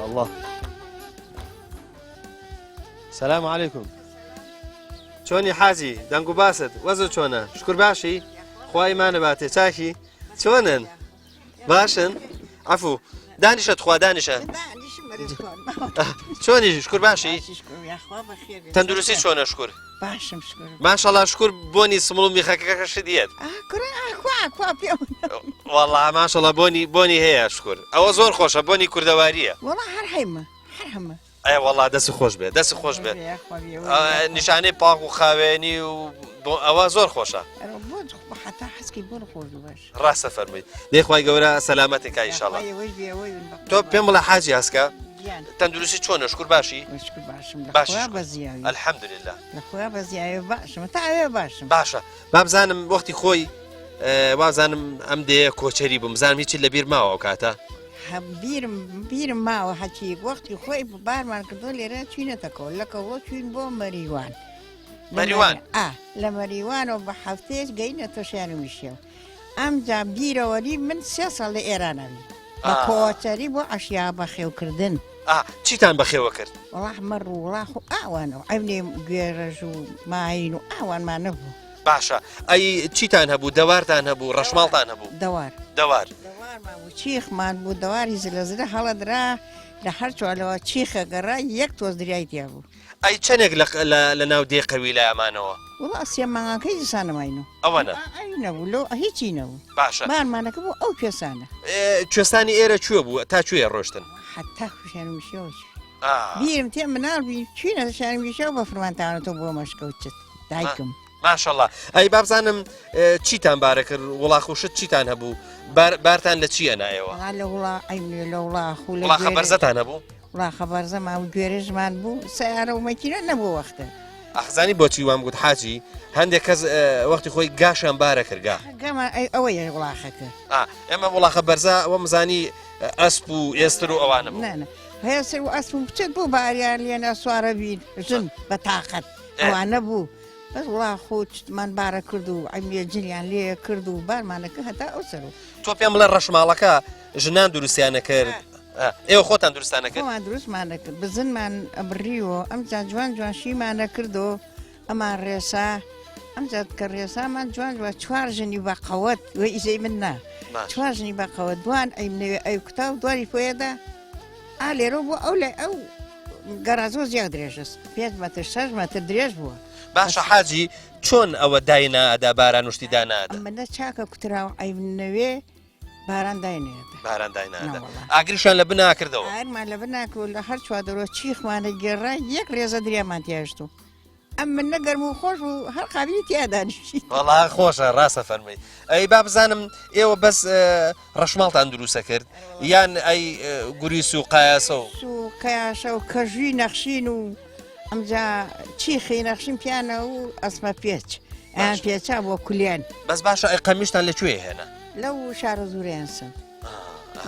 الله سلام علیکم چۆنی حاجی دەنگ و باست وەزە چۆنە شکر باشی خوای مانە باتێ چاکی چۆنن باشن عفو دانیشە تخوا دانیشە چۆنی شکر باشی تەندروستی چۆنە شکر باشم شکر ماشەڵا شکر بۆنی سمڵ و میخەکەکەشت دیێت والله ماشەڵا بۆنی بۆنی هەیە شکر ئەوە زۆر خۆشە بۆنی کوردەواریە وەڵا هەر هەیمە هەر هەمە ئەی وەڵا دەست خۆش بێت دەست خۆش بێت نیشانەی پاک و خاوێنی و بۆ ئەوە زۆر خۆشە ڕاستە فەرمووی دەی خوای گەورە سەلامەتی کا ئیشاڵا تۆ پێم بڵێ حاجی هەسکە تەندروستی چۆنە شکر باشی باش الحمدلله باشم باشە بابزانم وەختی خۆی وازانم ئەم دێیە کۆچەری بووم بزانم هیچی لەبیر ماوە ئەو کاتە بیرم بیرم ماوە هەچی وەختی خۆی بارمان کردو لێرە چوینەتە کۆ لە کەوڵۆ چوین بۆ مەریوان مەریوان ئا لە مەریوانەوە بە هەفتەیەک گەینە تۆشیان و میشێو ئەمجا بیرەوەری من سێ ساڵ لە ئێرانەوی بە کۆچەری بۆ عەشیا بەخێوکردن ئا چیتان بەخێوە کرد؟ وەڵا مەڕ و وڵاخ و ئاوانەوە ئەونێ گوێڕەژ و ماین و ئاوانمان نەبوو. باشە ئەی چیتان هەبوو دەوارتان هەبوو ڕەشماڵتان هەبوو؟ دەوار. دەوار. دەوارمان بوو چیخمان بوو دەواری زلە زلە هەڵەدرا لە هەر چوارلەوە چیخە گەڕا یەک تۆز دریای تیا بوو. ئەی چەنێک لە لە لە ناو دێ قەویلە مانەوە؟ وەڵا سێ مانگەکەی زستانە ماینەوە. ئەوەنە؟ ئەوی نەبوو لۆ هیچی نەبوو. باشە. بارمانەکە بوو ئەو کوێستانە. کوێستانی ئێرە کوێ بوو تا کوێ ڕۆشتن؟ حەتا خوشیان وشیەوە چوو. بیرم تێ مناڵ بی چوینە شاری ویشەوە بە فرمانتانەوە بۆ مەشکەوت دایکم. ماشەڵا ئەی بابزانم چیتان بارە کرد وڵاخ و شت چیتان هەبوو بارتان لە چی ئەنایەوە لە وڵا ئەی لە وڵاخ و لە وڵاخە بەرزەتان هەبوو وڵاخە بەرزەما و گوێرەژمان بوو سیارە و مەکینە نەبوو وەختە ئەخزانی بۆچی وام گوت حاجی هەندێک کەس وەختی خۆی گاشان بارە کردگا ئەوەیە وڵاخەکە ئێمە وڵاخە بەرزە ئەوە مزانی ئەسپ و ئێستر و ئەوانە بوو هێسر و ئەسپ و بچێت بۆ باریان لێنە سوارە بین ژن بە تاقەت ئەوانە بوو بەس وڵا خۆ چتمان بارە کرد و ئەمیە جلیان لێ کرد و بارمانەکە هەتا ئەو سەر و تۆ پێم بڵێ ڕەشماڵەکە ژنان دروستیانە کرد ئێوە خۆتان دروستانە کرد خۆمان دروستمانە کرد بزنمان ئەبڕیوە ئەمجا جوان جوان شیمانە کردو ئەمان ڕێسا ئەمجا کە ڕێسامان جوان جوان چوار ژنی بە قەوەت وە ئیزەی من نا چوار ژنی بە قەوەت دوان ئەیم نەوێ ئەی کوتا و دواری پۆیەدا ئا لێرە بۆ ئەو لای ئەو گەرازۆ زیاد درێژەس پێنج مەتر شەش مەتر درێژ بووە. باشە حاجی چۆن ئەوە داینادا باران وشتی دانادا؟ ئەمەنە چاکە کوتراوە ئەیم نەوێ باران داینێت باران داینادا ئاگریشان لە بنا کردەوە ئاگرمان لە بنا کرد لە هەر چوادەرۆ چیخمانە گێڕا یەک ڕێزە دریامان تیاشت و ئەم من نە گەرم و خۆش بوو هەر قابلی تیا دانیشی وەڵا خۆشە ڕاستە فەرمی ئەی با بزانم ئێوە بەس ڕەشماڵتان دروستە کرد یان ئەی گوریس و قایاسە و و قەیاشە و کەژوی نەخشین و ئەمجا چیخی نەخشین پیانە و ئەسمە پێچ ئەیان پێچا بۆ کولیان بەس باشە ئەی قەمیشتان لە کوێ هێنا لەو شارە زورەیان سند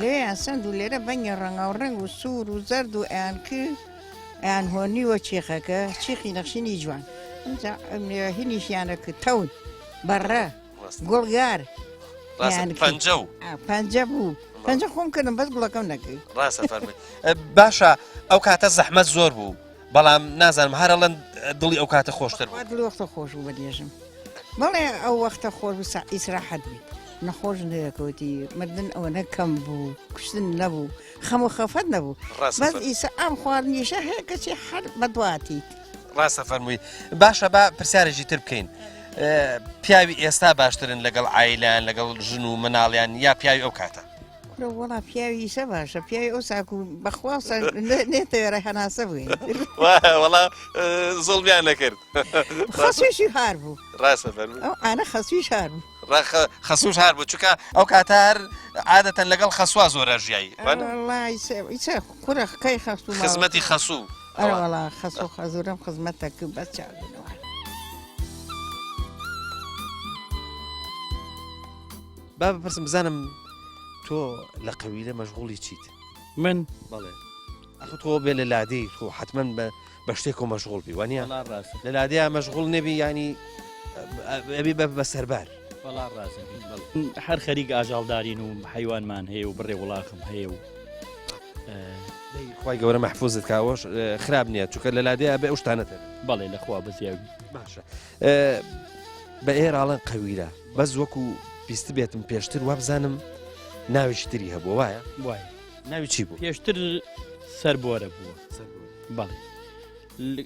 لەوێیان سند و لێرە بەنگی ڕەنگاو ڕەنگ و سوور و زەرد و ئەیان کرد. ئەیان هۆنیوە چیخەکە چیخی نەخشینی جوان ئینجا هینیشیانە کرد تەون بەڕە گوڵگار پەنجە و پەنجە بوو پەنجە خۆم کردم بەس گوڵەکەم نەکرد ڕاستە فەرمووی باشە ئەو کاتە زەحمەت زۆر بوو بەڵام نازانم هەرڵەن دڵی ئەو کاتە خۆشتر بوو دڵی وەختە خۆش بوو بەدێژم بەڵێ ئەو وەختە خۆش بوو سا ئیسراحەت بووی نەخۆش نەکەوتی مردن ئەوەنە کەم بوو کوشتن نەبوو خەم و خەفەت نەبوو بەس ئیسە ئەم خواردنیشە هەیە کەچی هەر بەدواتیت ڕاستە فەرمووی باشە با پرسیارێکی تر بکەین پیاوی ئێستا باشترن لەگەڵ ئایلان لەگەڵ ژن و مناڵیان یا پیاوی ئەو کاتە کورە وەڵا پیاوی ئیسە باشە پیاوی ئەو ساکو بەخوا نێتەوێرە هەناسە بووین وەڵا زۆڵمیان نەکرد خەسویشی هار بوو ڕاستە فەرمووی ئەو ئانە خەسویش هار بوو خەسوش هار بوو چونکە ئەو کاتە هەر عادەتەن لەگەڵ خەسوا زۆرە ژیایی کورە کەی خەسوو خزمەتی خەسوو ئەرەوەڵا خەسوو خەزورم خزمەتە کرد بەس چاک بوونەوە. با بپرسم بزانم تۆ لە قەویلە مەشغوڵی چیت؟ من؟ بەڵێ ئەخ تۆ بێ لە لادێی تۆ حتمما بە بە شتێک و مەشغوڵ بی وانە وەڵا ڕاستە لە لادێیا مەشغوڵ نەبی ینی ئەبی بە بە سەربار وەڵا ڕاستە بەڵێ. هەر خەریک ئاژەڵدارین و حەیوانمان هەیە و بڕێ وڵاخم هەیە و خوای گەورە مەحفوزت کا ئەوەش خراپ نییە چونکە لە لادێیا بێ ئەو شتانەت هەبێ بەڵێ لە خوا بەزیاوی باشە بە ئێراڵەن قەویلە بەس وەکو بیستبێتم پێشتر وابزانم ناویشی تری هەبووە وایە وایە ناوی چی بوو پێشتر سەربۆرە بووە بەڵێ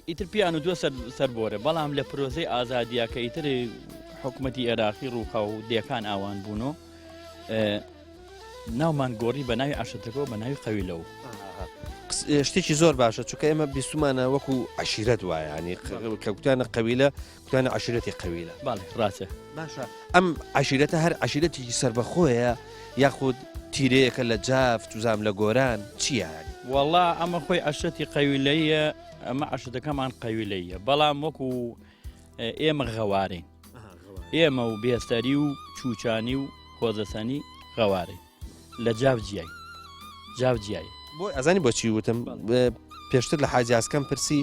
ئیتر پیان و دووە سەربۆرە بەڵام لە پرۆزەی ئازادیە کە ئیتر حکوومەتی عێراقی ڕووخا و دێکان ئاوان بوون و ناومان گۆڕی بە ناوی عشرەتەکەەوە بە ناوی قەویلەوە شتێکی زۆر باشە چونکە ئێمە بیستمانە وەکو عشیرەت وایە ینی کە گوتانە قەویلە کوتانە عەشیرەتی قەویلە. بەڵێ ڕاستە. باشە ئەم عەشیرەتە هەر عەشیرەتێکی سەربەخۆیە یاخود تیرەیەکە لە جاف توزام لە گۆران چییە؟ وەڵا ئەمە خۆی عەشرەتی قەویلەیە ئەمە عەشرەتەکەمان قەویلەیە بەڵام وەکو ئێمە غەوارین ئێمە و بێسەری و چوچانی و هۆزەسەنی غەوارین. لە جاف جیای جاف جیای. بۆ ئەزانی بۆچی وتم پێشتر لە حاجی ئاسکەم پرسی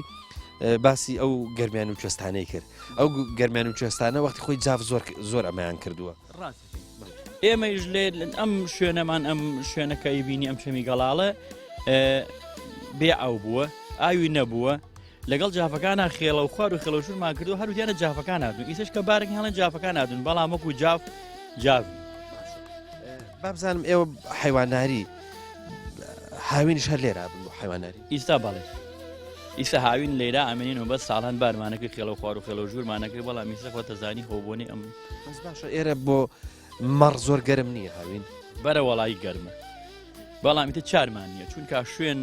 باسی ئەو گەرمیان و کوێستانەی کرد ئەو گەرمیان و کوێستانە وەختی خۆی جاف زۆر زۆر ئەمەیان کردووە ئێمەیش لێ ئەم شوێنەمان ئەم شوێنەکەی بینی ئەم چەمی گەڵاڵە بێ ئاو بووە ئاوی نەبووە لەگەڵ جافەکانە خێڵە و خوار و خێڵە ژورمان کردو هەروتیانە جافەکان هاتون ئیسش کە بارێک هەڵێن جافەکان هاتون بەڵام وەکو جاف جاف بابزانم ئێوە حیواناری هاوینیش هەر لێرا بن بۆ حیواناری ئیستا بەڵێ ئیستا هاوین لێرا ئەمێنین و بەس ساڵان بارمانەکە خێڵە خوار و خێڵە ژوورمانەکە بەڵام ئیستا خۆتە زانی هۆبوونی ئەم بەس باشە ئێرە بۆ مەڕ زۆر گەرم نییە هاوین بەرە وەڵی گەرمە بەڵام ئیتر چارمان نییە چونکە شوێن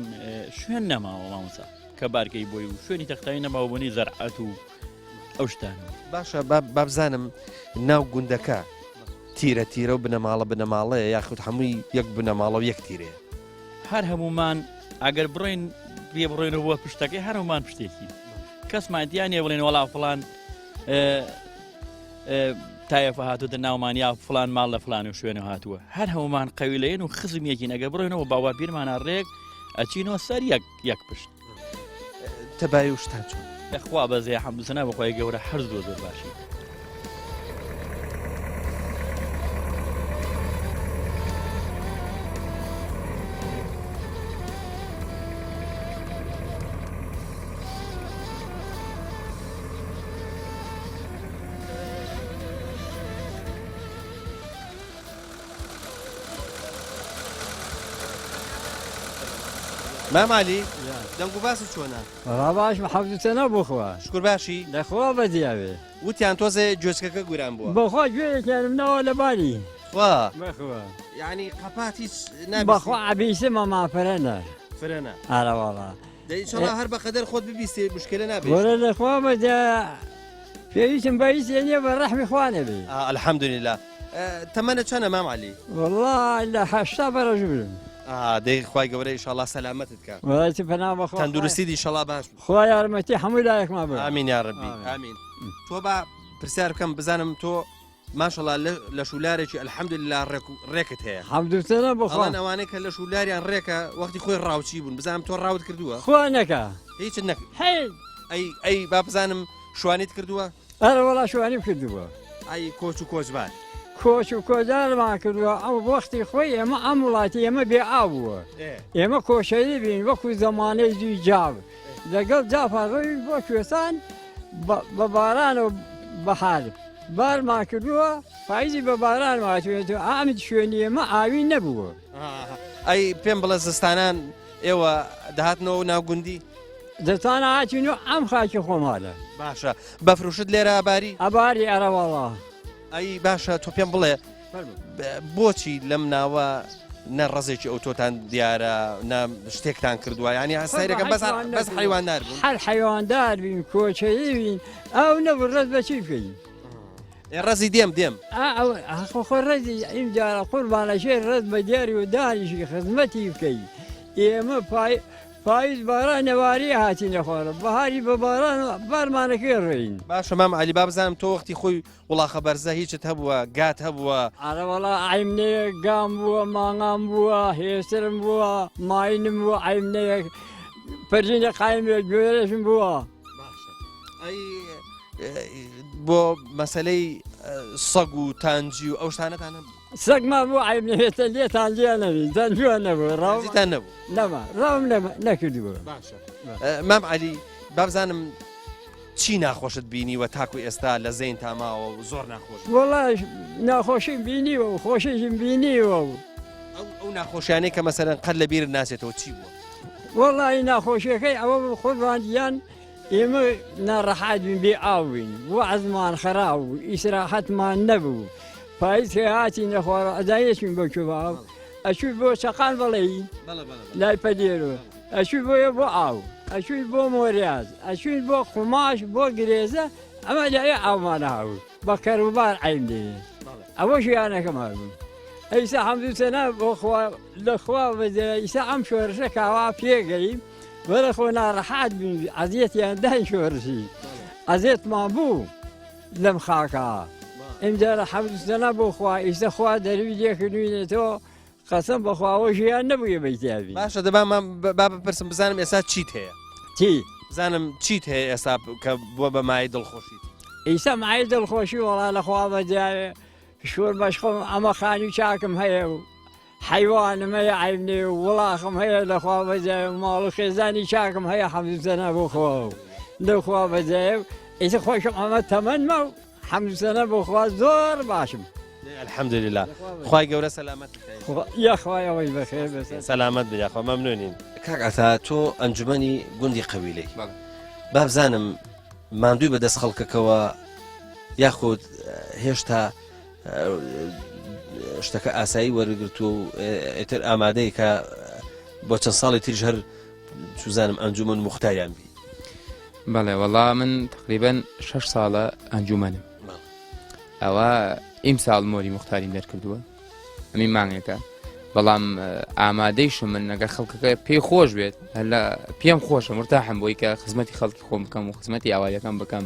شوێن نەماوە مامۆسا کە بارگەی بۆی و شوێنی تەختایی نەماوە بۆنی زەرعەت و ئەو شتانە. باشە بابزانم ناو گوندەکە تیرە تیرە و بنەماڵە بنەماڵەیە یاخود هەمووی یەک بنەماڵە و یەک تیرەیە؟ هەر هەمومان ئەگەر بڕۆین پێ بڕۆینەوە بۆ پشتەکەی هەر هەمومان پشتێکی کەسمان تیا نییە بڵێن وەڵا فڵان تایەفە هاتووتە ناومان یا فلان ماڵ لە فلان و شوێنە هاتووە هەر هەمومان قەویلەیەن و خزم یەکین ئەگەر بڕۆینەوە باوا پیرمانە ڕێک ئەچینەوە سەر یەک یەک پشت. تەبایی و شتان چۆن؟ لەخوا بەزێ حەمدوسەنا بەخوای گەورە هەر زۆر زۆر باشی. مام عەلی دەنگ و باست چۆنە؟ وەڵا باشم حەوتوتەنە بۆخوا. شکور باشی؟ لەخوا بەدیاوێ. وتیان تۆزێ گوێچکەکە گوران بووە. بەخوا گوێیەکیانم ناوە لە باری. خوا؟ بەخوا. یعنی قەپات هیچ نابیستی؟ بەخوا ئەبیسم ئەما فرەنە. فرەنە. ئارە وەڵا. دەی ئینشەڵا هەر بەقەدەر خۆت ببیستی مشکلە نابێ. وەرە لەخوا بەدیا پێویستم بە هیچ نییە بە ڕەحمی خوا نەبێ. الحمدللە. تەمەنت چەنە مام عەلی؟ وەڵا لە 80 بەرە ژوورم. ئا دەی خوای گەورە ئیشەڵا سەلامەتت کا. وەڵا چ پەنا بە خوا. تەندروستیت ئیشەڵا باش بێ. خوا یارمەتی هەموو لایەکمان بدا. ئامین یا ربی ئامین. تۆ با پرسیار بکەم بزانم تۆ ماشەڵا لەش و لارێکی الحمدللە ڕێک و ڕێکت هەیە. حەمدوسەنا بۆ خوا. ئەڵێن ئەوانەی کە لەش و لاریان ڕێکە وەختی خۆی ڕاوچی بوون بزانم تۆ ڕاوت کردووە؟ خوا نەکا. هیچت نەکرد؟ هیچ. ئەی ئەی با بزانم شوانیت کردووە؟ ئەرە وەڵا شوانیم کردووە. ئەی کۆچ و کۆچبار؟ کۆچ و کۆچبارمان کردووە ئەو وەختی خۆی ئێمە ئەم وڵاتی ئێمە بێ ئاو بووە ئێمە کۆچەری بین وەکو زەمانەی دوی جاف لەگەڵ جافا ڕۆین بۆ کوێستان بە باران و بەهار بارمان کردووە پاییزی بە باران هاتوێتەوە ئەم شوێنی ئێمە ئاوی نەبووە. ئەی پێم بڵێ زستانان ئێوە دەهاتنەوە ناو گوندی؟ زستان هاتین و ئەم خاکی خۆمانە. باشە بەفروشت لێرە ئەباری؟ ئەباری ئەرەوەڵا. ئەی باشە تۆ پێم بڵێ بۆچی لەم ناوە نە ڕەزێکی ئەو تۆتان دیارە نە شتێکتان کردووە ینی سەیرەکەم بەس بەس حیواندار بوون هەر حیواندار بین کۆچەیی بین ئەو نەبوو ڕەز بەچی بکەین ڕەزی دێم دێم خۆ ڕەزی ئیم جارە قوربانەشێ ڕەز بە دیاری و دانیشی خزمەتی بکەی ئێمە پای پاییز باران نەواری هاتینە خوارە بەهاری بە باران بارمانەکەی ڕێین باشە مام علی با بزانم تۆ وەختی خۆی وڵاخە بەرزە هیچت هەبووە گات هەبووە؟ ئەرە وەڵا عەیم نەیە گام بووە مانگام بووە هێسترم بووە ماینم بووە عەیم نەیە پەرژینە قایم بێ گوێرەشم بووە. ئەی بۆ مەسلەی سەگ و تانجی و ئەو شتانەتان هەبوو؟ سەگمان بوو عەیم نەبێتە لێتان لێ نەبی تانجیان نەبوو ڕاوتان نەبوو نەما ڕاوم نەکردبوو. باشە مام عەلی بابزانم چی ناخۆشت بینیوە تاکو ئێستا لە زەینتا ماوە و زۆر ناخۆش بوو؟ وەڵا ناخۆشیم بینیوە و خۆشیشم بینیوە و. ئەو ئەو ناخۆشیانەی کە مەسەلەن قەت لە بیرت ناچێتەوە چی بووە؟ وەڵی ناخۆشیەکەی ئەوە بوو قوربان گیان ئێمە ناڕەحەت بین بێ ئاو بین وەعزمان خەراو بوو ئیسراحەتمان نەبوو پاییز کە هاتینە خوارەوە ئەزانی ئەچوین بۆ کوێ بۆ ئاو ئەچووی بۆ چەقان بەڵێی لای پەدێرۆ ئەچووی بۆ یە بۆ ئاو ئەچووی بۆ مۆریاز ئەچووین بۆ قوماش بۆ گرێزە ئەمە لە ئاومانە هاوو بە کەروبار عیم دێ ئەوە ژیانەکەم هەبوو ئەیسا حەمدوسەنا بۆ خوا لە خوا بەجێ ئیسا ئەم شۆرشە کاوا پێگەی وەرە خۆ ناڕەحات بین عەزیەتیان دای شۆرشی عەزێتمان بوو لەم خاکە ئینجا حەمدوسەنا بۆ خوا ئیسە خوا دەروی لێکردوینێتەوە قەسەم بەخوا ئەوە ژیان نەبوو ئێمەی تیا بین. باشە دەبا مام با بپرسم بزانم ئێستا چیت هەیە؟ چی؟ بزانم چیت هەیە ئێستا کە بووە بە مایەی دڵخۆشیت؟ ئیستا مایەی دڵخۆشی وەڵا لە خوا بەجاوێ شور بەشخۆم ئەمە خانوو چاکم هەیە و حەیوانم هەیە عەیب نییە و وڵاخم هەیە لە خوا بەجاوێ و ماڵ و خێزانی چاکم هەیە حەمد و سەنا بۆ خوا و لە خوا بەجاوێ و ئیتر خۆشم ئەمە تەمەنمە و حەمد و سەنا بۆ خوا زۆر باشم. الحمدللە خوای گەورە سەلامەت یاخوای ئەوەی بەخێر بێت سەلامەت بێ یاخوا مەمنونین. کاک عەتا تۆ ئەنجومەنی گوندی قەویلەی با بزانم ماندووی بەدەست خەڵکەکەوە یاخود هێشتا شتەکە ئاسایی وەرگرتووە و ئیتر ئامادەی کە بۆ چەند ساڵی تریش هەر چوزانم ئەنجومەن موختاریان بی. بەڵێ وەڵا من تقریبا شەش ساڵە ئەنجومەنم ئەوە ئیمساڵ مۆری مختاریم دەرکردووە ئەمی مانگێکە بەڵام ئامادەیشم من نەگە خەڵکەکە پێی خۆش بێت لە پێم خۆشە مرتاحم بۆی کە خزمەتی خەڵکی خۆم بکەم و خزمەتی ئاوایەکەم بکەم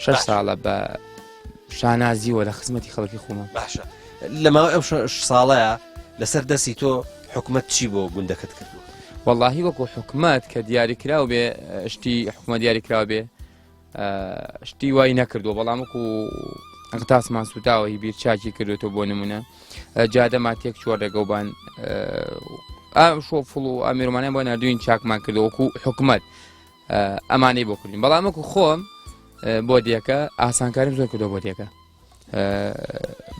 شەش ساڵە بە شانازیوە لە خزمەتی خەڵکی خۆمە باشە لە ماوەی ئەم ساڵەیە لەسەر دەستی تۆ حکومت چی بۆ گوندەکەت کردووە واللهی وەکو حکومت کە دیاری کراو بێ شتی حکومە دیاری کراو بێ شتی وای نەکردووە بەڵام وەکو ئەغتاسمان سوتاوە هی بیر چاکی کردوێتەوە بۆ نمونە جادەمان تێک چوە ڕێگەوبان شۆفڵ و ئامێرمانیان بۆ نردوین چاکمان کردو وەکو حکومت ئەمانەی بۆ کردین بەڵام وەکو خۆم بۆ دیەکە ئاسانکاریم زۆر کردو بۆ دیەکە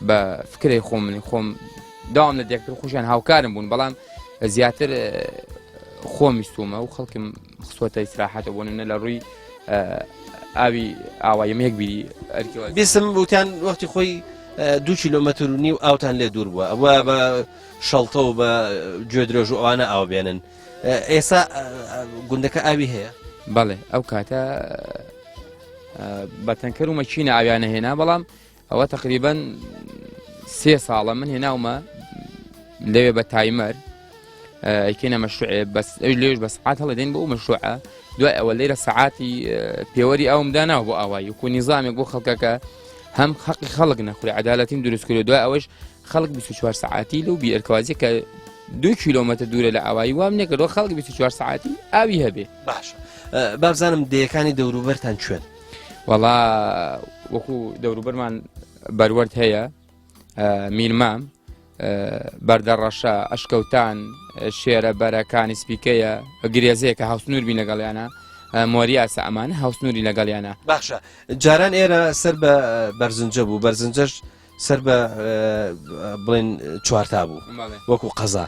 بە فکرەی خۆم منی خۆم داوام لە دێکتر خۆشیان هاوکارم بوون بەڵام زیاتر خۆم ویستومە و خەڵکم خستوەتە ئیسراحەتە بۆ نە لە ڕووی ئاوی ئاوایەمە یەک بیری ئەرکەوە بیسم وتیان وەختی خۆی دو کیلۆمەتر و نیو ئاوتان لێ دوور بووە ئەوە بە شەڵتە و بە گوێدرێژ و ئەوانە ئاو بێنن ئێستا گوندەکە ئاوی هەیە؟ بەڵێ ئەو کاتە بە تەنکەر و مەکینە ئاویانە هێنا بەڵام ئەوە تقریبن سێ ساڵە من هێناومە لەوێ بە تایمەر ئەیکەینە مەشروعێ بەس ئەوی لێش بە سعات هەڵەدەین بۆ مەشروعە دوای ئەوە لێرە سەعاتی پێوەری ئەوم داناوە بۆ ئاوایی وکو نیزامێک بۆ خەڵکەکە هەم حەقی خەڵک نەخوری عدالەتیم دروست کرد دوای ئەوەش خەڵک 24 سەعاتی لەو بیرکوازی کە دوو کیلۆمەتر دوورە لە ئاوایی وام نەکردەوە خەڵک 24 سعاتی ئاوی هەبێ باشە بابزانم دێیەکانی دەوروبەرتان کوێن؟ وەڵا وەکو دەوروبەرمان بەروەرد هەیە میرمام بەردەڕەشە ئەشکەوتان شێرە بەرەکانی سپیکەیە گرێزەیە کە هاوسنوور بین لەگەڵیانە مۆریاسە ئەمانە هاوسنووری لەگەڵیانە باشە جاران ئێرە سەر بە بەرزنجە بوو بەرزنجەش سەر بە بڵێن چوارتا بوو وەکو قەزا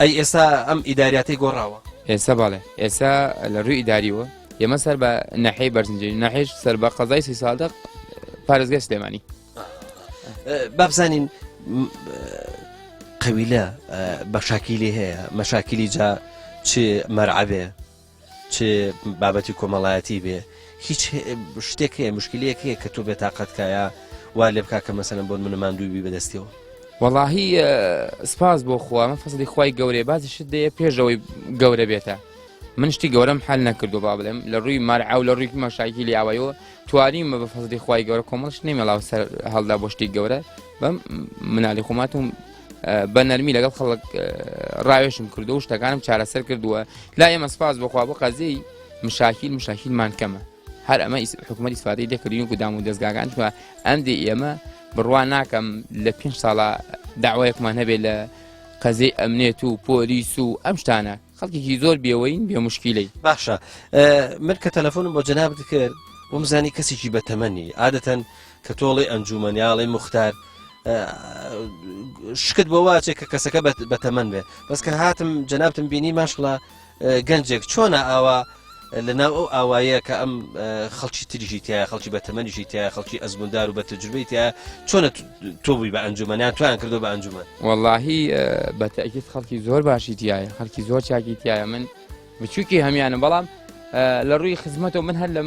ئەی ئێستا ئەم ئیداریاتی گۆڕاوە ئێستا بەڵێ ئێستا لە ڕووی ئیداریەوە ئێمە سەر بە نەحەی بەرزنجی نەحێش سەر بە قەزای سی سادق پارێزگای سلێمانی بابزانین قەویلە بەشاکیلی هەیە مەشاکیلی جا چ مەرعەبێ چ بابەتی کۆمەڵایەتی بێ هیچ شتێک هەیە مشکلەیەک هەیە کە تۆ بێتاقەت کایە وا لێ بکا کە مەسەلەن بۆن منە ماندووی بی بەدەستیەوە وەڵاهی سپاس بۆ خوا من فەزڵی خوای گەورەیە بازی شت دەیە پێشەوەی گەورە بێتە من شتی گەورەم حل نەکردو با بڵێم لە ڕووی مەرعە و لە ڕووی مەشاکیلی ئاوایەوە توانیمە بە فەزڵی خوای گەورە کۆمەڵ شت نەمێڵاو سەر هەڵدا بۆ شتی گەورە بەم منالی خۆماتم بە نەرمی لەگەڵ خەڵک ڕاوێشم کردو و شتەکانم چارەسەر کردووە لا ئێمە سپاس بۆخوا بۆ قەزیەی مشاکیل مشاکیلمان کەمە هەر ئەمە حکوومەت ئیسفادەی دەکردین و دام و دەستگاکان چوە ئەم دێ ئێمە بڕوا ناکەم لە پێ ساڵە داوایەکمان هەبێت لە قەزیەی ئەمنێت و پۆلیس و ئەم شتانە خەڵکێکی زۆر بێوەین بێ مشکیلەی. باشە من کە تەلەفۆنم بۆ جەنابت کرد ومزانی کەسێکی بەتەمەنی عادەتەن کە تۆڵی ئەنجومەن یاڵی مختار شکت بۆ واچێ کە کەسەکە بەتەمەن بێ بەس کە هاتم جەنابتم بینی ماشڵە گەنجێک چۆنە ئاوا لە ناو ئەو ئاوایە کە ئەم خەڵکی تریشی تایە خەڵکی بە تەمەنیشی تایە خەڵکی ئەزموندار و بە تەجروبەی تایە چۆنە تۆ بووی بە ئەنجومەنیان تویان کردو بە ئەنجومەن وەڵاهی بە تەئکید خەڵکی زۆر باشی تایە خەڵکی زۆر چاکی تایە من بچووکی هەمیانم بەڵام لە ڕووی خزمەتەوە من هەر لە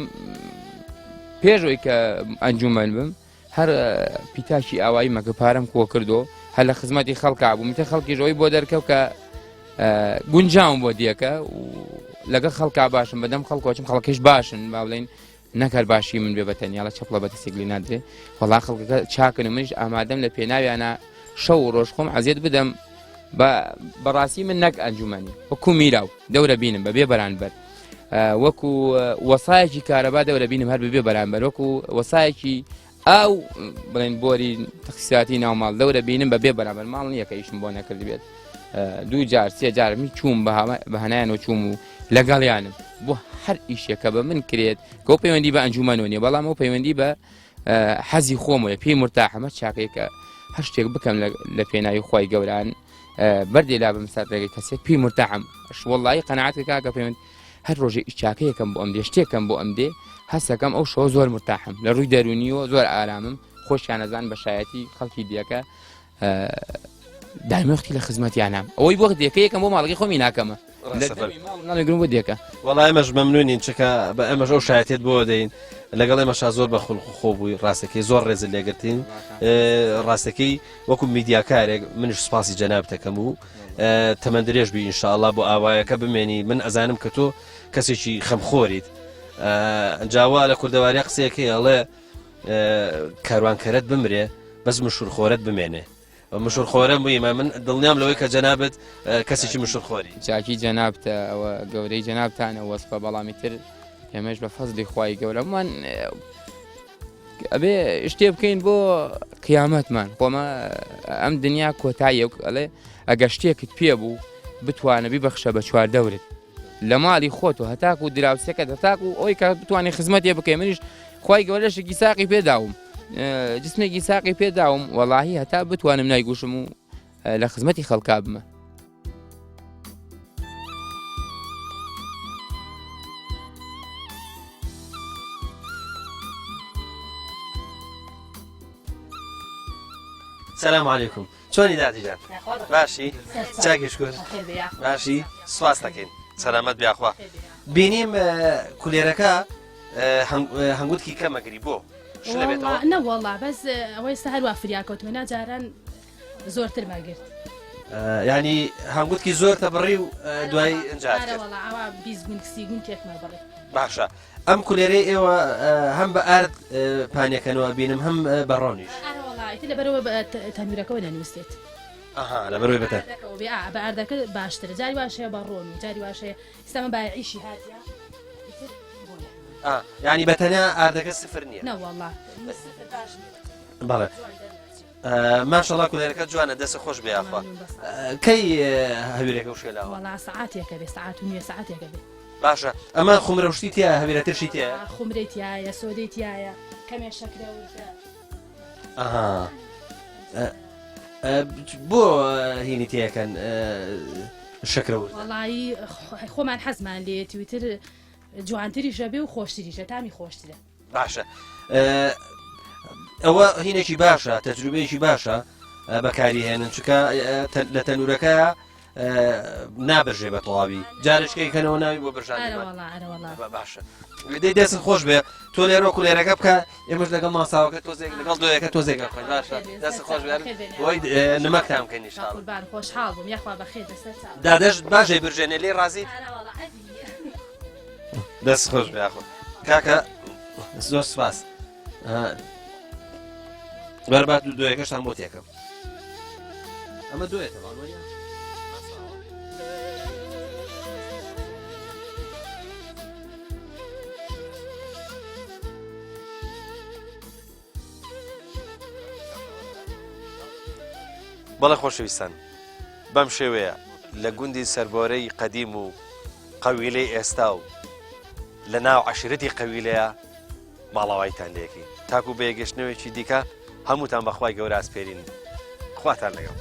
پێشەوەی کە ئەنجومەن بم هەر پیتاکی ئاوایی مەکە پارەم کۆ کردو هەر لە خزمەتی خەڵکا بووم تە خەڵکی ژۆی بۆ دەرکەوت کە گونجاوم بۆ دیەکە و لەگەڵ خەڵکا باشم بەدەم خەڵکۆچم خەڵکیش باشن با بڵێن نەکەر باشی من بێ بە تەنیا لە چەپڵە بە دەستێک لێ نادرێ وەڵا خەڵکەکە چاکن و منیش ئامادەم لە پێناویانە شەو و ڕۆژ خۆم عەزیەت بدەم بە بەڕاستی من نەک ئەنجومەنی وەکو میراو دەورە بینم بە بێ بەرانبەر وەکو وەسایەکی کارەبا دەورە بینم هەر ببێ بەرانبەر وەکو وەسایەکی ئاو بڵێن بۆری تەخسیاتی ناو ماڵ دەورە بینم بە بێ بەرامبەر ماڵ نییە کە ئیشم بۆ نەکردبێت دوو جار سێ جار می چووم بە هەنایان و چووم و لەگەڵیانم بۆ هەر ئیشێکە بە من کرێت کۆ پەیوەندی بە ئەنجومەنەوە نیە بەڵام ئەو پەیوەندی بە حەزی خۆمەوە پێی مرتاحەمە چاکەیەکە هەر شتێک بکەم لە پێناوی خی گەوران بەردێ لا بم سەر ڕێگەی کەسێک پێی مرتاحم وڵی قەنەعات کاکە پەیوەند هەر ڕۆژێ ئیچاکەیەکەم بۆ ئەم دێ شتێکم بۆ ئەم دێ هەستەکەم ئەو شەوە زۆر مرتاحم لە ڕووی دەرونیەوە زۆر ئارامم خۆشیان ئەزان بە شایەتی خەڵکی دیەکە دایمەختی لە خزمەتیانام ئەوەی بۆ دێکە یەکەم بۆ ماڵەکەی خۆمی ناکەمە ناگرم بۆ دێکە وەڵا ئێمەش مەمنونین چکە بە ئێمەش ئەو شایەتێت بۆ دەین لەگەڵ ئێمەشا زۆر بە خولق خۆ بووی ڕاستەکەی زۆر ڕێزت لێگرتین ڕاستەکەی وەکو میدیاکارێک منش سوپاسی جەنابتەکەم و تەمەن درێژ بی ئینشاءاللە بۆ ئاوایەکە بمێنی من ئەزانم کە تۆ کەسێکی خەمخۆریت جاوا لە کوردەواریا قسەیەکەی ئەڵێ کاروانکەرت بمرێ بەس مشورخۆرت بمێنێ مشورخۆرە مویمە من دڵنیام لەوەی کە جەنابت کەسێکی مشورخۆری چاکی جەنابتە ئەوە گەورەی جەنابتانە وەسفە بەڵامی تر ئێمەش بە فەزلی خوای گەورەمان ئەبێ شتێ بکەین بۆ قیامەتمان خۆمە ئەم دنیا کۆتاییە ئەڵێ ئەگە شتێکت پێ بوو بتوانە بیبەخشە بە چواردەورت لە ماڵی خۆت و هەتاکو و دراوسێکە هەتاکو ئەوی کە بتوانانی خزمەتێ بکەی منیش خی گەورە لەشێکی ساقی پێداوم جسمێکی ساقی پێداوم وەڵاهی هەتا بتوانم نایگوشم و لە خزمەتی خەڵکا بمە. سلام علیکم چۆنی دادی جان باشی چاکی شکر باشی سواس دەکەین سەلامەت بیاخوا بینیم کولێرەکە هەنگوتکی کەمەگری بۆ نەوەڵا بەس ئەوەی سەهر وا فریاکەوتمە ناجاران زۆرترمان گرت. یانی هەنگوتکی زۆر تەبڕی و دوای ئەنجات کرد. ئارە وەڵا ئەوە 20 گون سی گون تێکمان بڕی. باشە ئەم کولێرەی ئێوە هەم بە ئارد پانەکەنەوە بینم هەم بە ڕۆنیش. ئارە وەڵا ئیتر لەبەرەوە تەنورەکەوە نەنووسێت. ئەها لەبەرەوەی بەتە ئاردەکەوە بێ ئا بە ئاردەکە باشترە جاری واش هەیە بە ڕۆن و جاری واش هەیە ئیستا من بایعیشی هاتیە ئیتر بۆیە ئا یانی بە تەنیا ئاردەکە سفر نییە نەوەڵا سفر باش نییە بەڵێ جوان دەرناچێ. ماشەڵا کولێرەکە جوانە دەست خۆش بێ یاخوا کەی هەویرەکە و شێلاوە وەڵا سەعاتێکە بێ سەعات و نیوە سەعاتێکە بێ باشە ئەمە خومرە و شتی تیا هەویرە ترشی تیا خومرەی تایە سۆدەی تایە کەمێ شەکرە وردە ئەها بۆ هینی تێکەن شەکرە وردە وەڵایی خۆمان حەزمان لێتی وتر جوانتریشە بێ و خۆشتریشە تامی خۆشترە باشە ئەوە هینێکی باشە تەجروبەیەکی باشە بەکاری هێنن چکە لە تەنورەکە نابژێ بە تەواوی جارشکەی کەنەوە ناوی بۆ برژان باشە دەی دەست خۆش بێ تۆ لێرە کولێرەکە بکە ئێمەش لەگەڵ ماساوەکە تۆزێک لەگەڵ دۆیەکە تۆزێک خۆی باشە دەست خۆش بێ بۆی نمەکتان بکەین قوربان خۆشحاڵ بووم یاخوا بەخێر بەسەر دادەش باشەی برژێنێ لێ ڕازی دەست خۆش بێ یاخۆ کاکە زۆر سپاس بەربات و دۆیەکەشتان بۆ تێکەم ئەمە دۆیەتە بەڵێ خۆشەویستان بەم شێوەیە لە گوندی سەربۆرەی قەدیم و قەویلەی ئێستا و لە ناو عەشیرەتی قەویلەیە ماڵاوایتان لێکەین تاکو بە یەکگەشتنەوەیەکی دیکە هەمووتان بەخوای گەورە ئەسپێرین خواتان لەگەڵ.